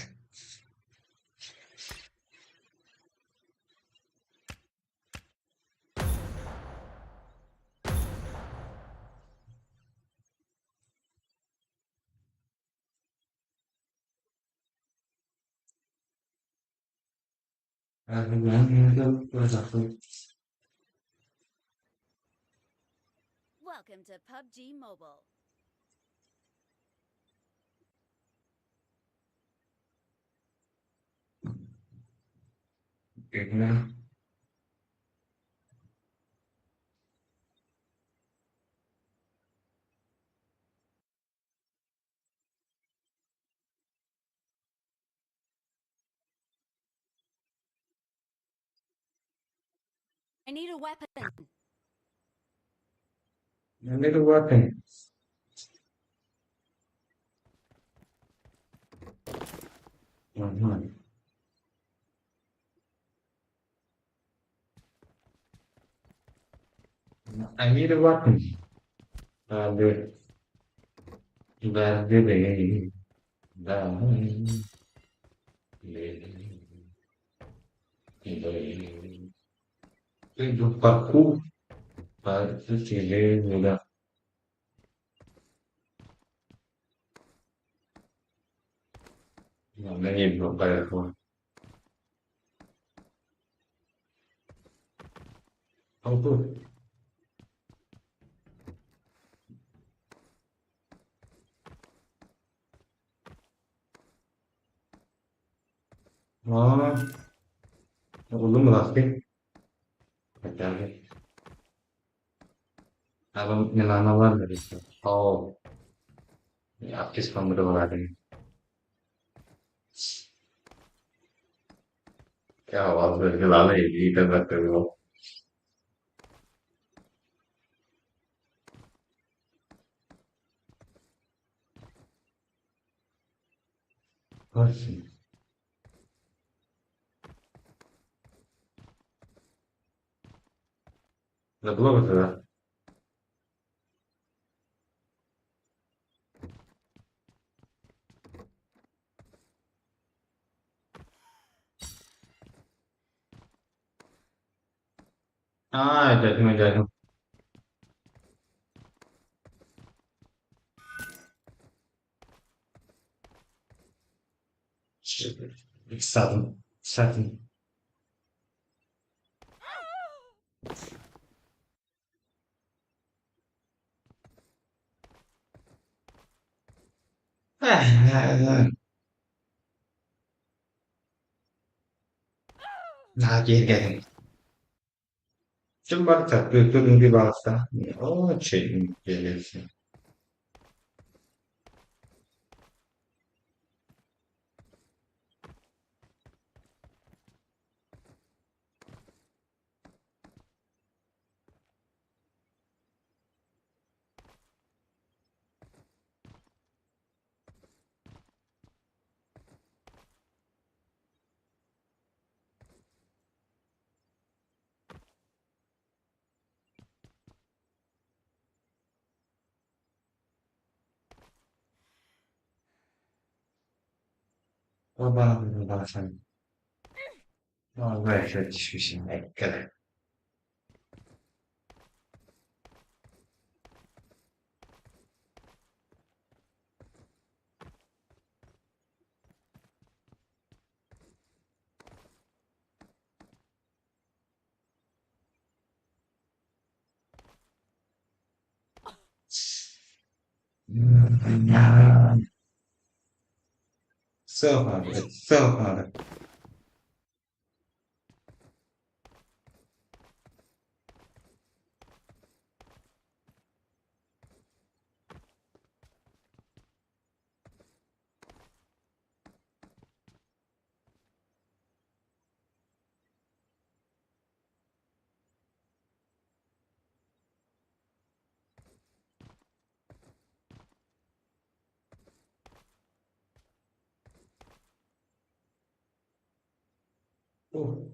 Welcome to PUBG Mobile. Gegner. I need a weapon. I need a weapon. Mhm. I need a weapon. The Иду в парку, да. Не было. А, Oldu mu lastik? Хотя бы. अब मिलाना वाला ओ आपके कमरे बना देंगे। क्या आवाज करके ला ले ये कर सकते हो। बस Заблок да. Ah, ya, ya. Sudden, sudden. ना geri geldim. Şimdi bak tatlı bir balsa. Очень интересно. So hard, it's so hard. Oh.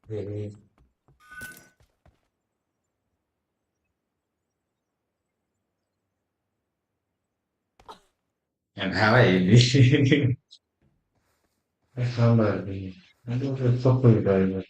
Really? Em khá là đi. Không là nó rất rồi.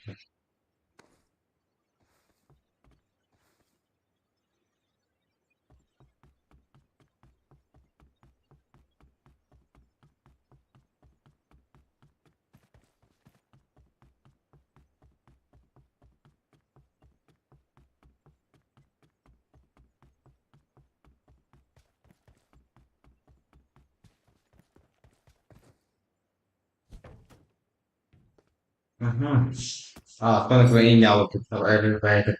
Ah, sono in everybody.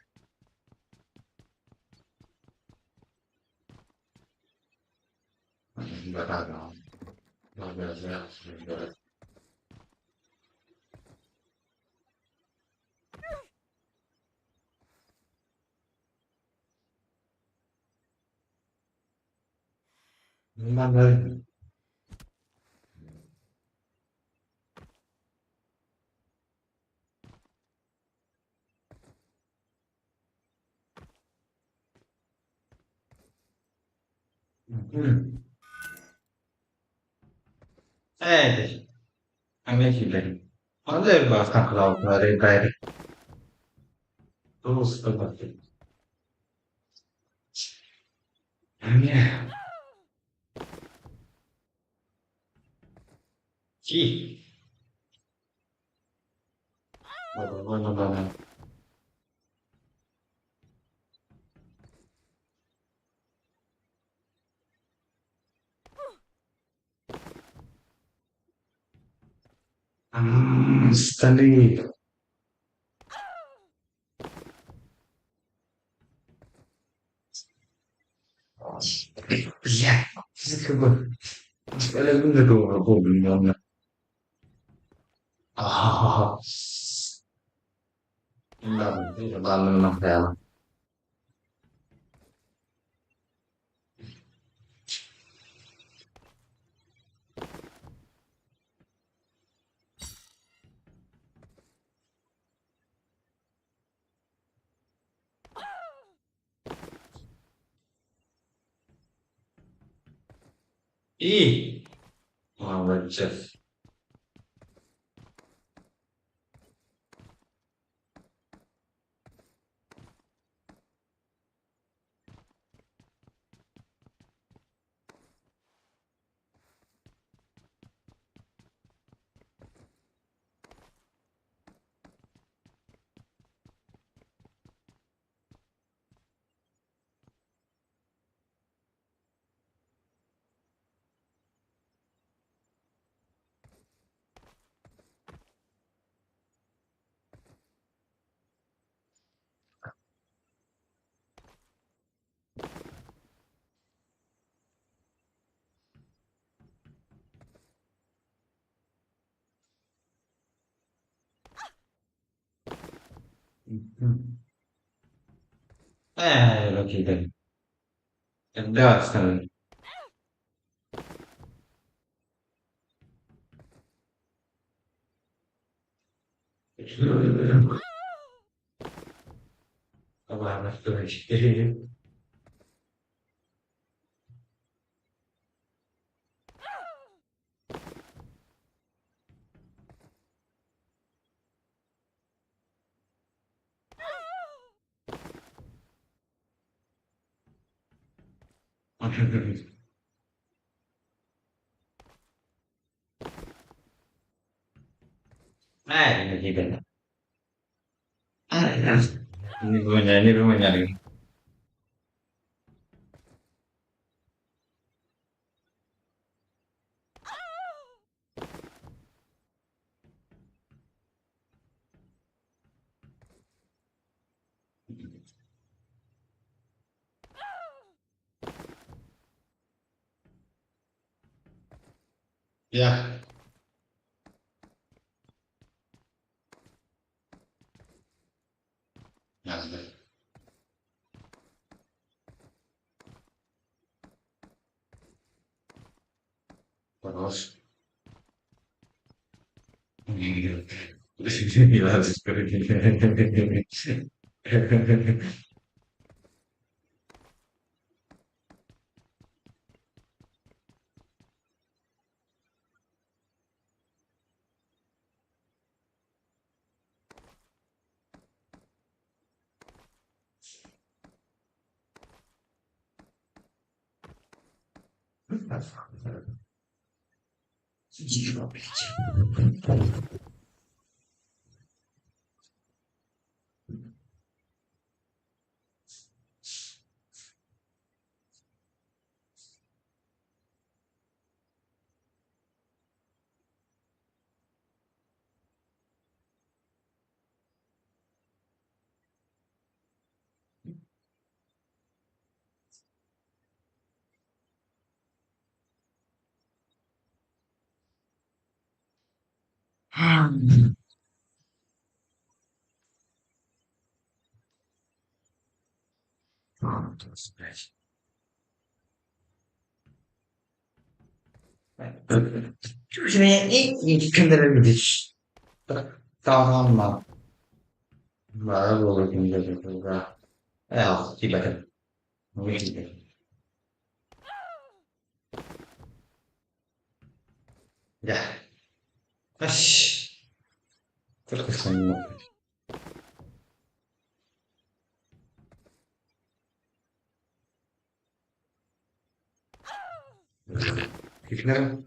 Sì. Vado, vado, vado. Sta lì. Бля, Ладно, И молодец. Lo chiede. Да, Не понял, не понял. Ya. Yazdı. Хорош. Ya. Ay, creo que son. Claro.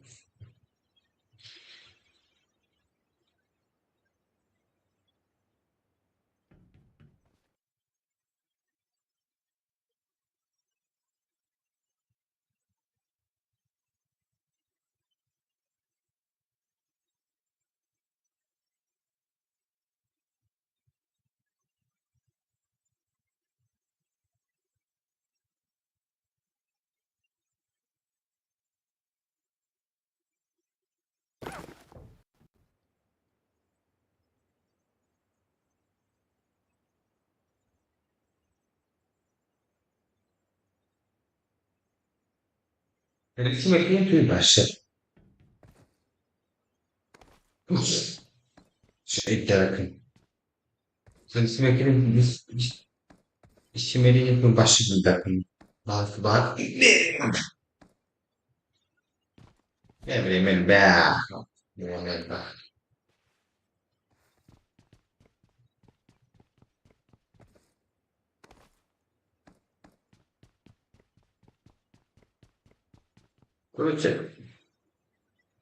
Короче,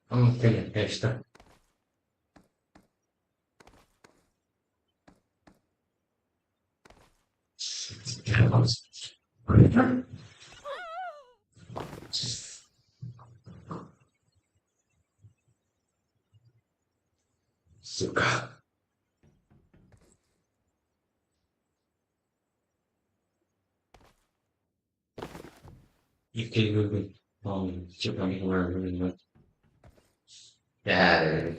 он конечно. Сука. Ya.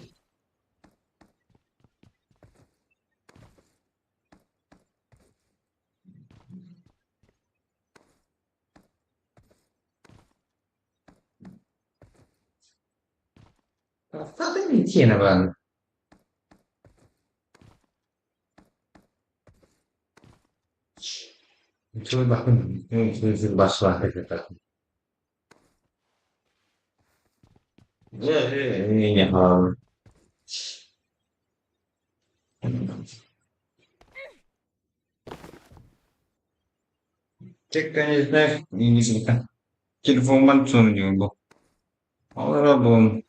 Fatemi tiene, man. Телефоммун суруйуубун, олоробун,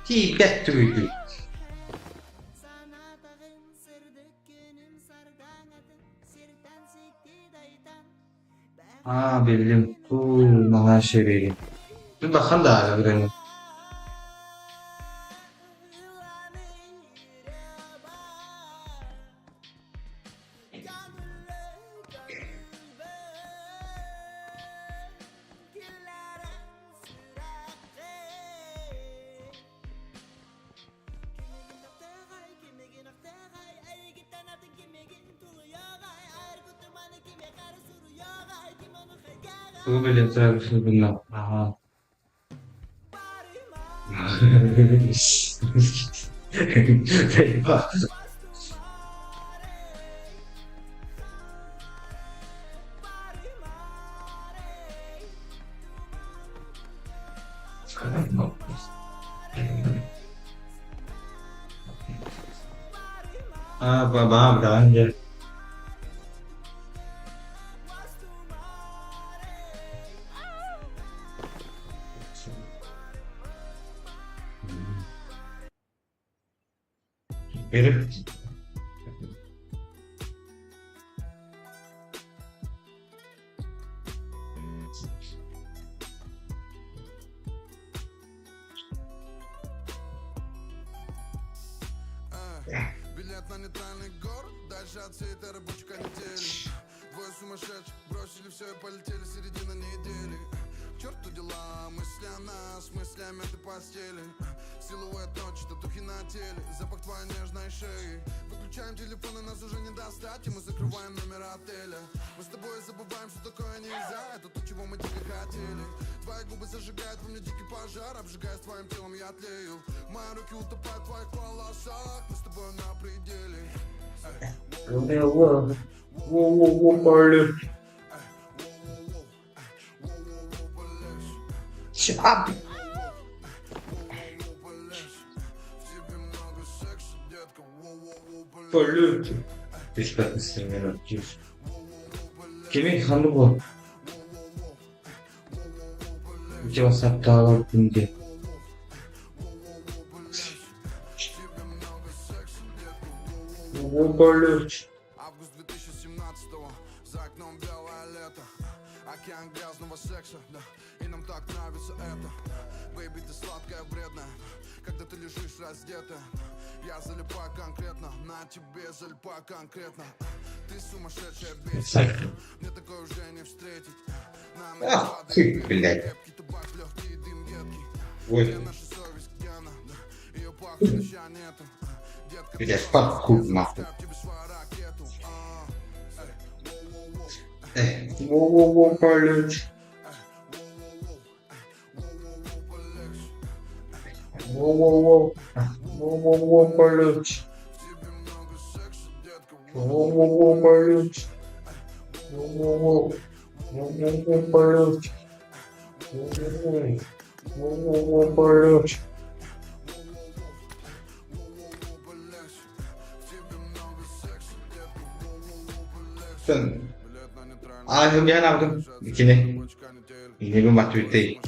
Тиийбэт түгүйбүт Аа биллим туу наһаа үчүгэй Улахан да ырыаны Тугу билэн турар Аа. Аа, баҕа быраҕан дьэ. Бери. Кими ханнык буол? Ити бассаптаалар күндү. Ах ты, блядь. Ой. Блядь, похуй нахуй. Во-во-во, блядь. Во-во-во. Во-во-во, блядь. Во-во-во, блядь. Во-во-во. Во-во-во, блядь. Во-во-во. Во-во-во, блядь. Аа, кини инеби матүтэй.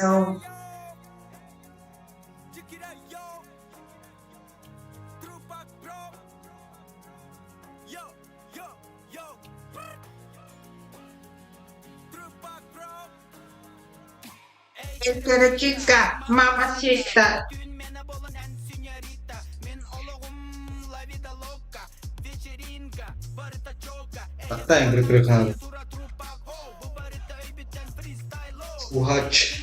No. Chica, chica, mamacita. Поставим прикрыхан. Угач.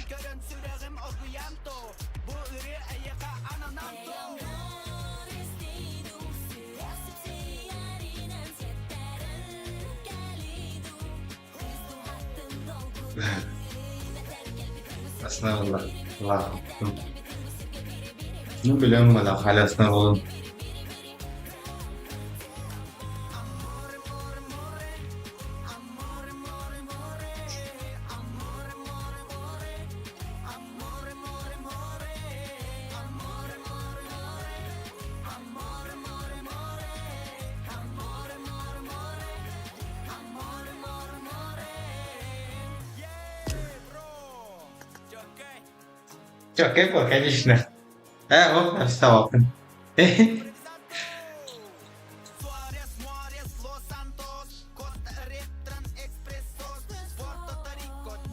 Основа. Ладно. Ну, билем, мала халясна болон. Чё, кэп конечно. Вот встал.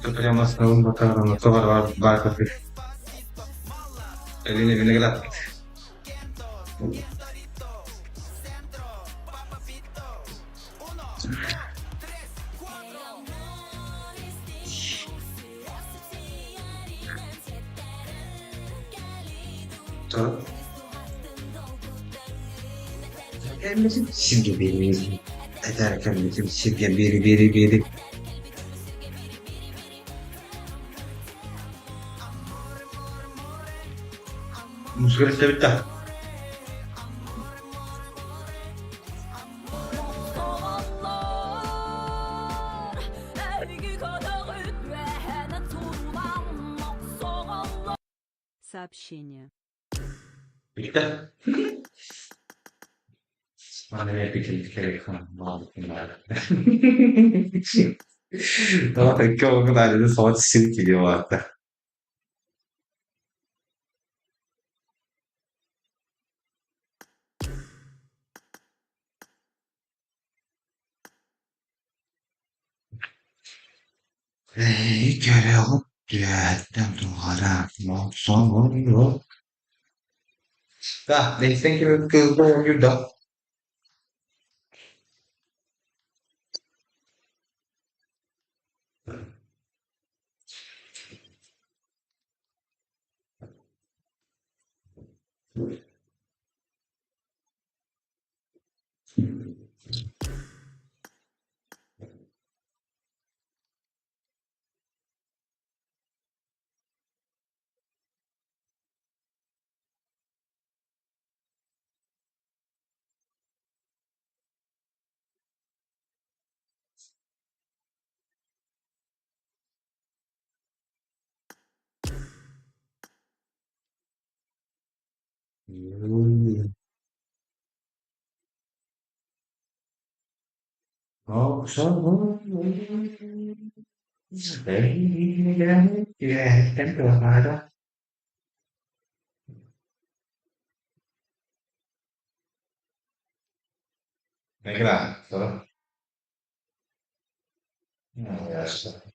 Тут прямо основным батаром, то бар Элина виноград. Сиргэ биэриҥ этэр кэлбитим сиргэ биэри биэри биэри Музыка истэбит да? Сообщение. Бүттэ. Да, Grazie. Adesso.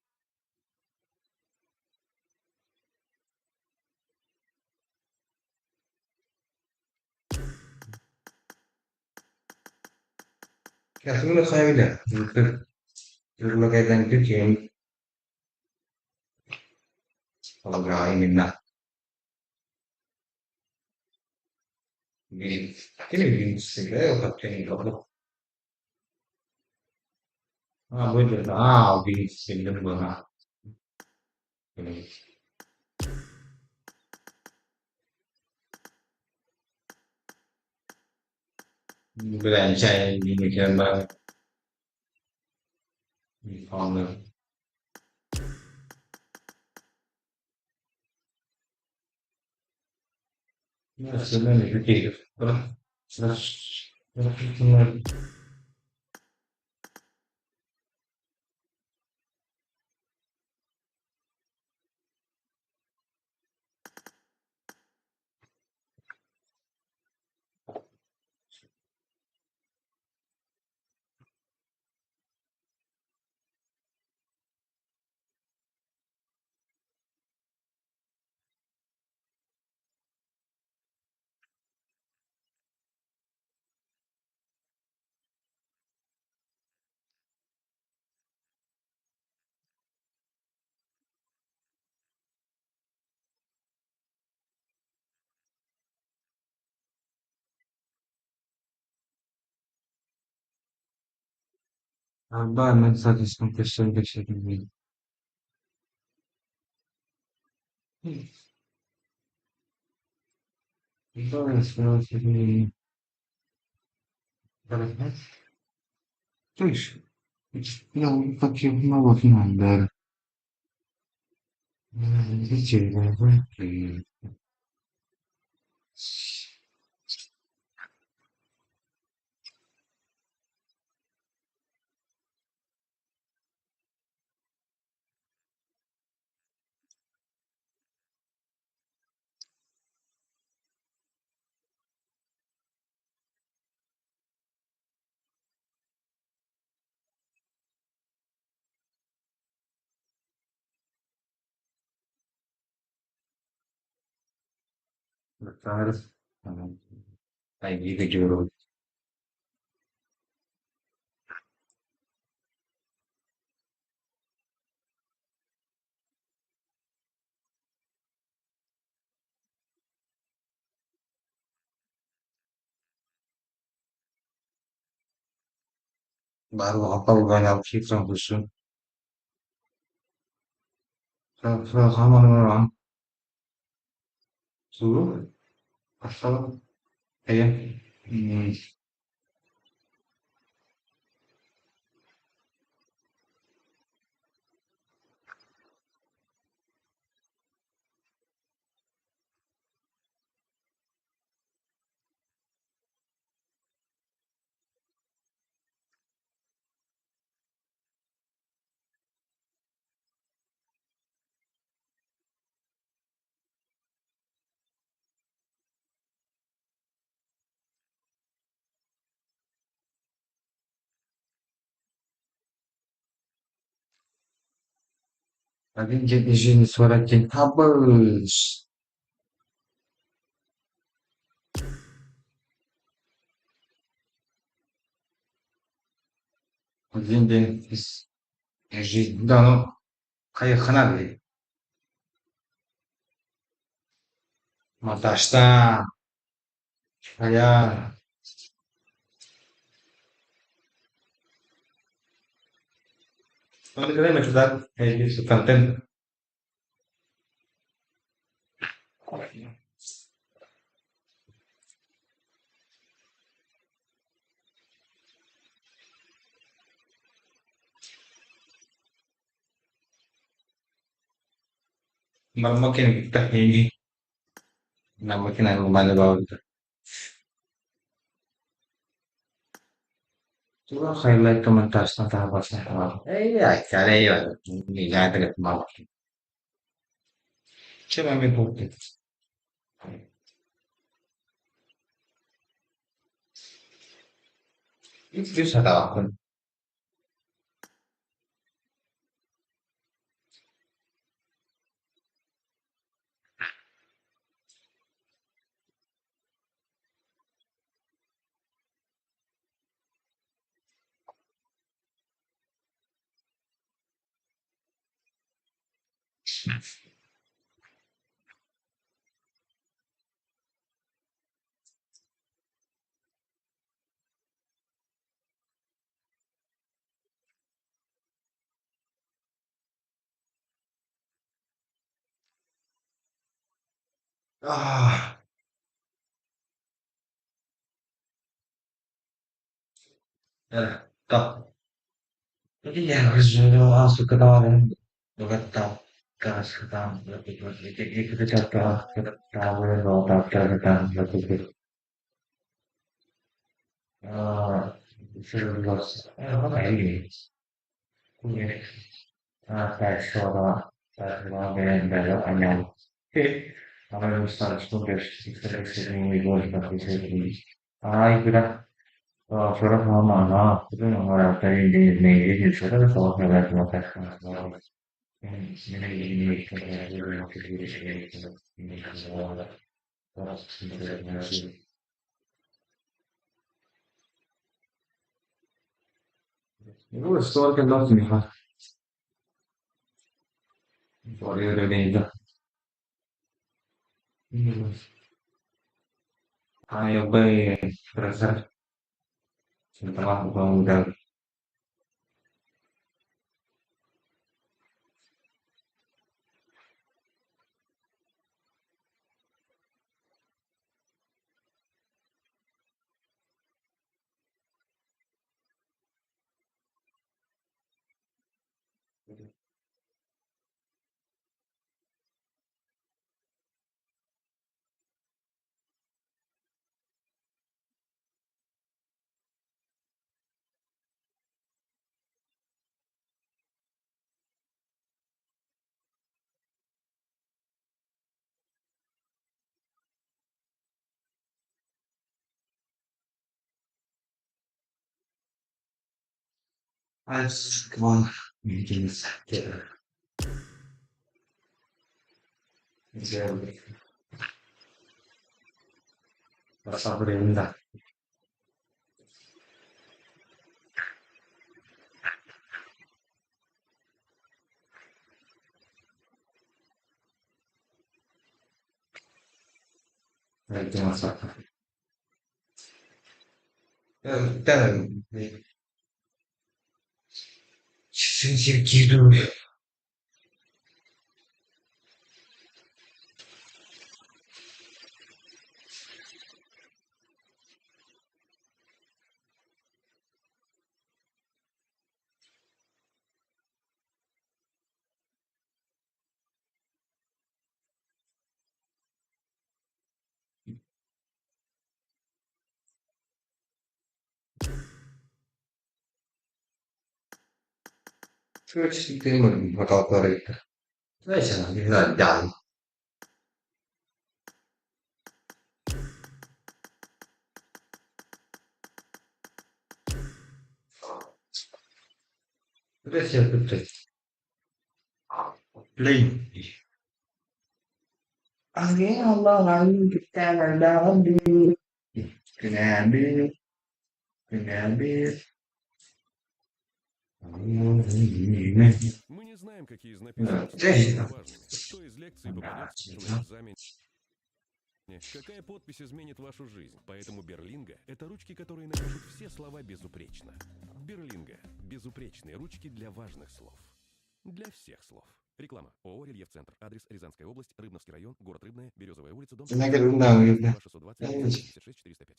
Один день из жизни 41. Хабыш. Один день из жизни. Да, ну, хайыххана били. Монтажтаан, хайаан. Контент. Marmakin tahini namakin malabawda. Highlight Ah, やった。いや、Sabrina. Мы не знаем, какие из написанных слов будут важными, что из лекции попадет на экзамене. Какая подпись изменит вашу жизнь? Поэтому Берлинга – это ручки, которые напишут все слова безупречно. Берлинга – безупречные ручки для важных слов. Для всех слов. Реклама. ООО «Рельеф-центр». Адрес Рязанская область, Рыбновский район, город Рыбное, Березовая улица, дом 620 56 405.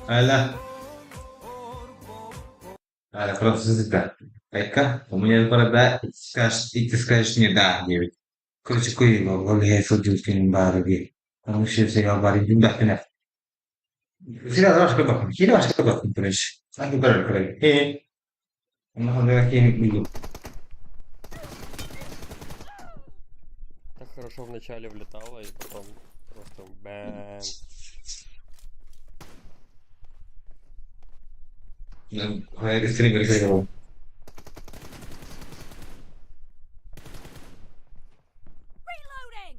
Алло. А, просто Айка, у меня борода, и ты скажешь, и ты скажешь мне да, девять. Короче, ол иһэ сылдьыбыт күнүм баара дии. Ону сериал баар иһин Сериал башка киинэ башка көрбөппүн короче. Көрөр көрөр. Так хорошо вначале влетало, и потом просто бэм. Reloading!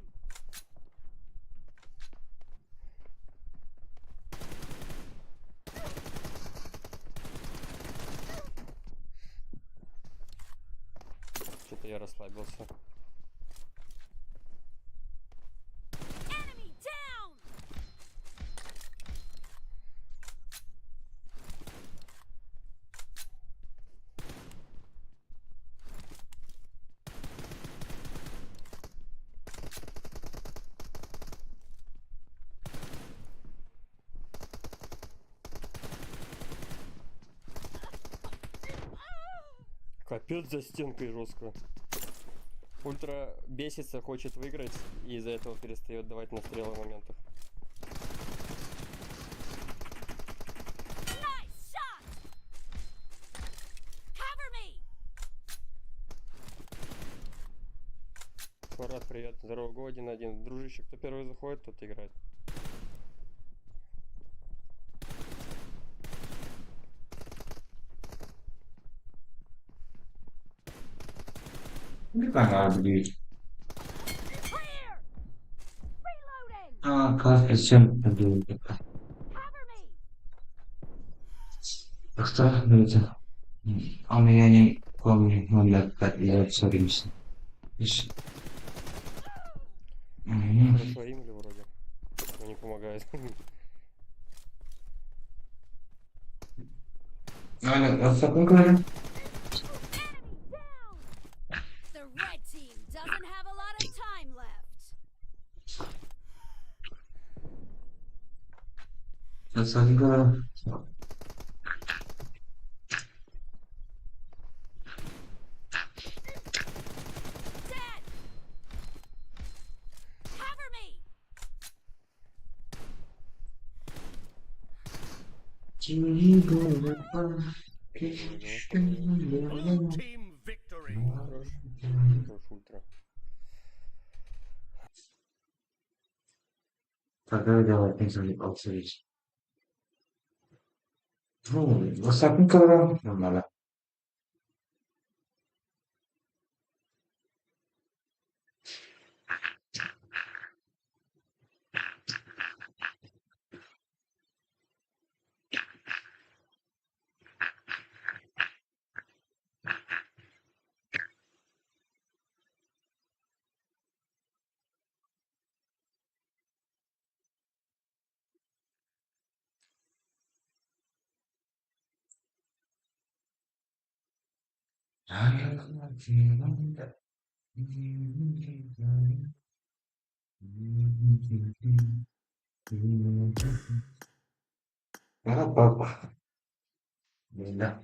Что-то я расслабился. Enemy down! Капец за стенкой жестко. Ультра бесится, хочет выиграть, и из-за этого перестает давать настрелы в моментах. Nice shot! Cover me! Марат, привет. Здорово, Го 1-1. Дружище, кто первый заходит, тот играет. Clear! Reloading! А, Cover me! А я не помню, номер 5 970. Хорошо аимли вроде. Но не помогает. Aynen. The red team doesn't have a lot of time left. Sakın. Dead! Cover me! Blue team victory. Хорош. Хорош ультра. Sakın kavram. Bak. Bella.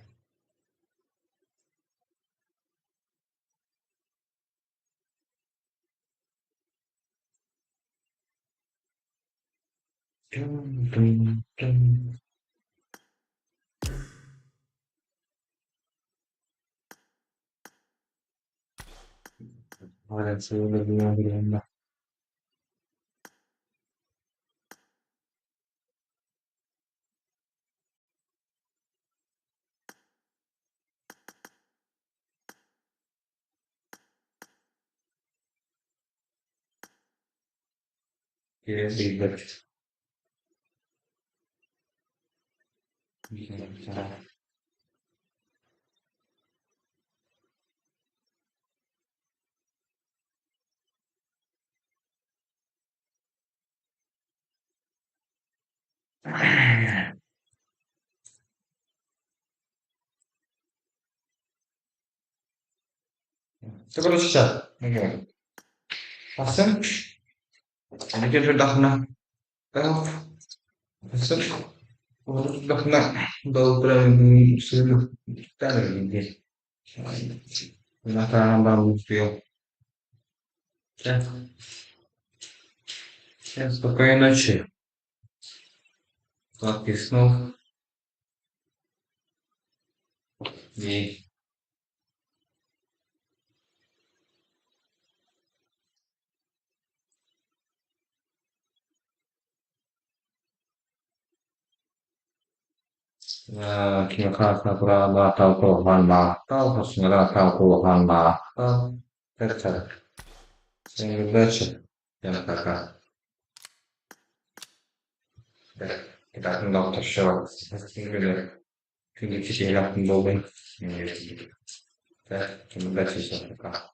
Dum, dum, dum. Ora se Ribet. Короче, Тахсан. Дахна. Дахна. Спокойной ночи. Сладких снов. И Всем удачи. Всем пока. Всем удачи, всем пока.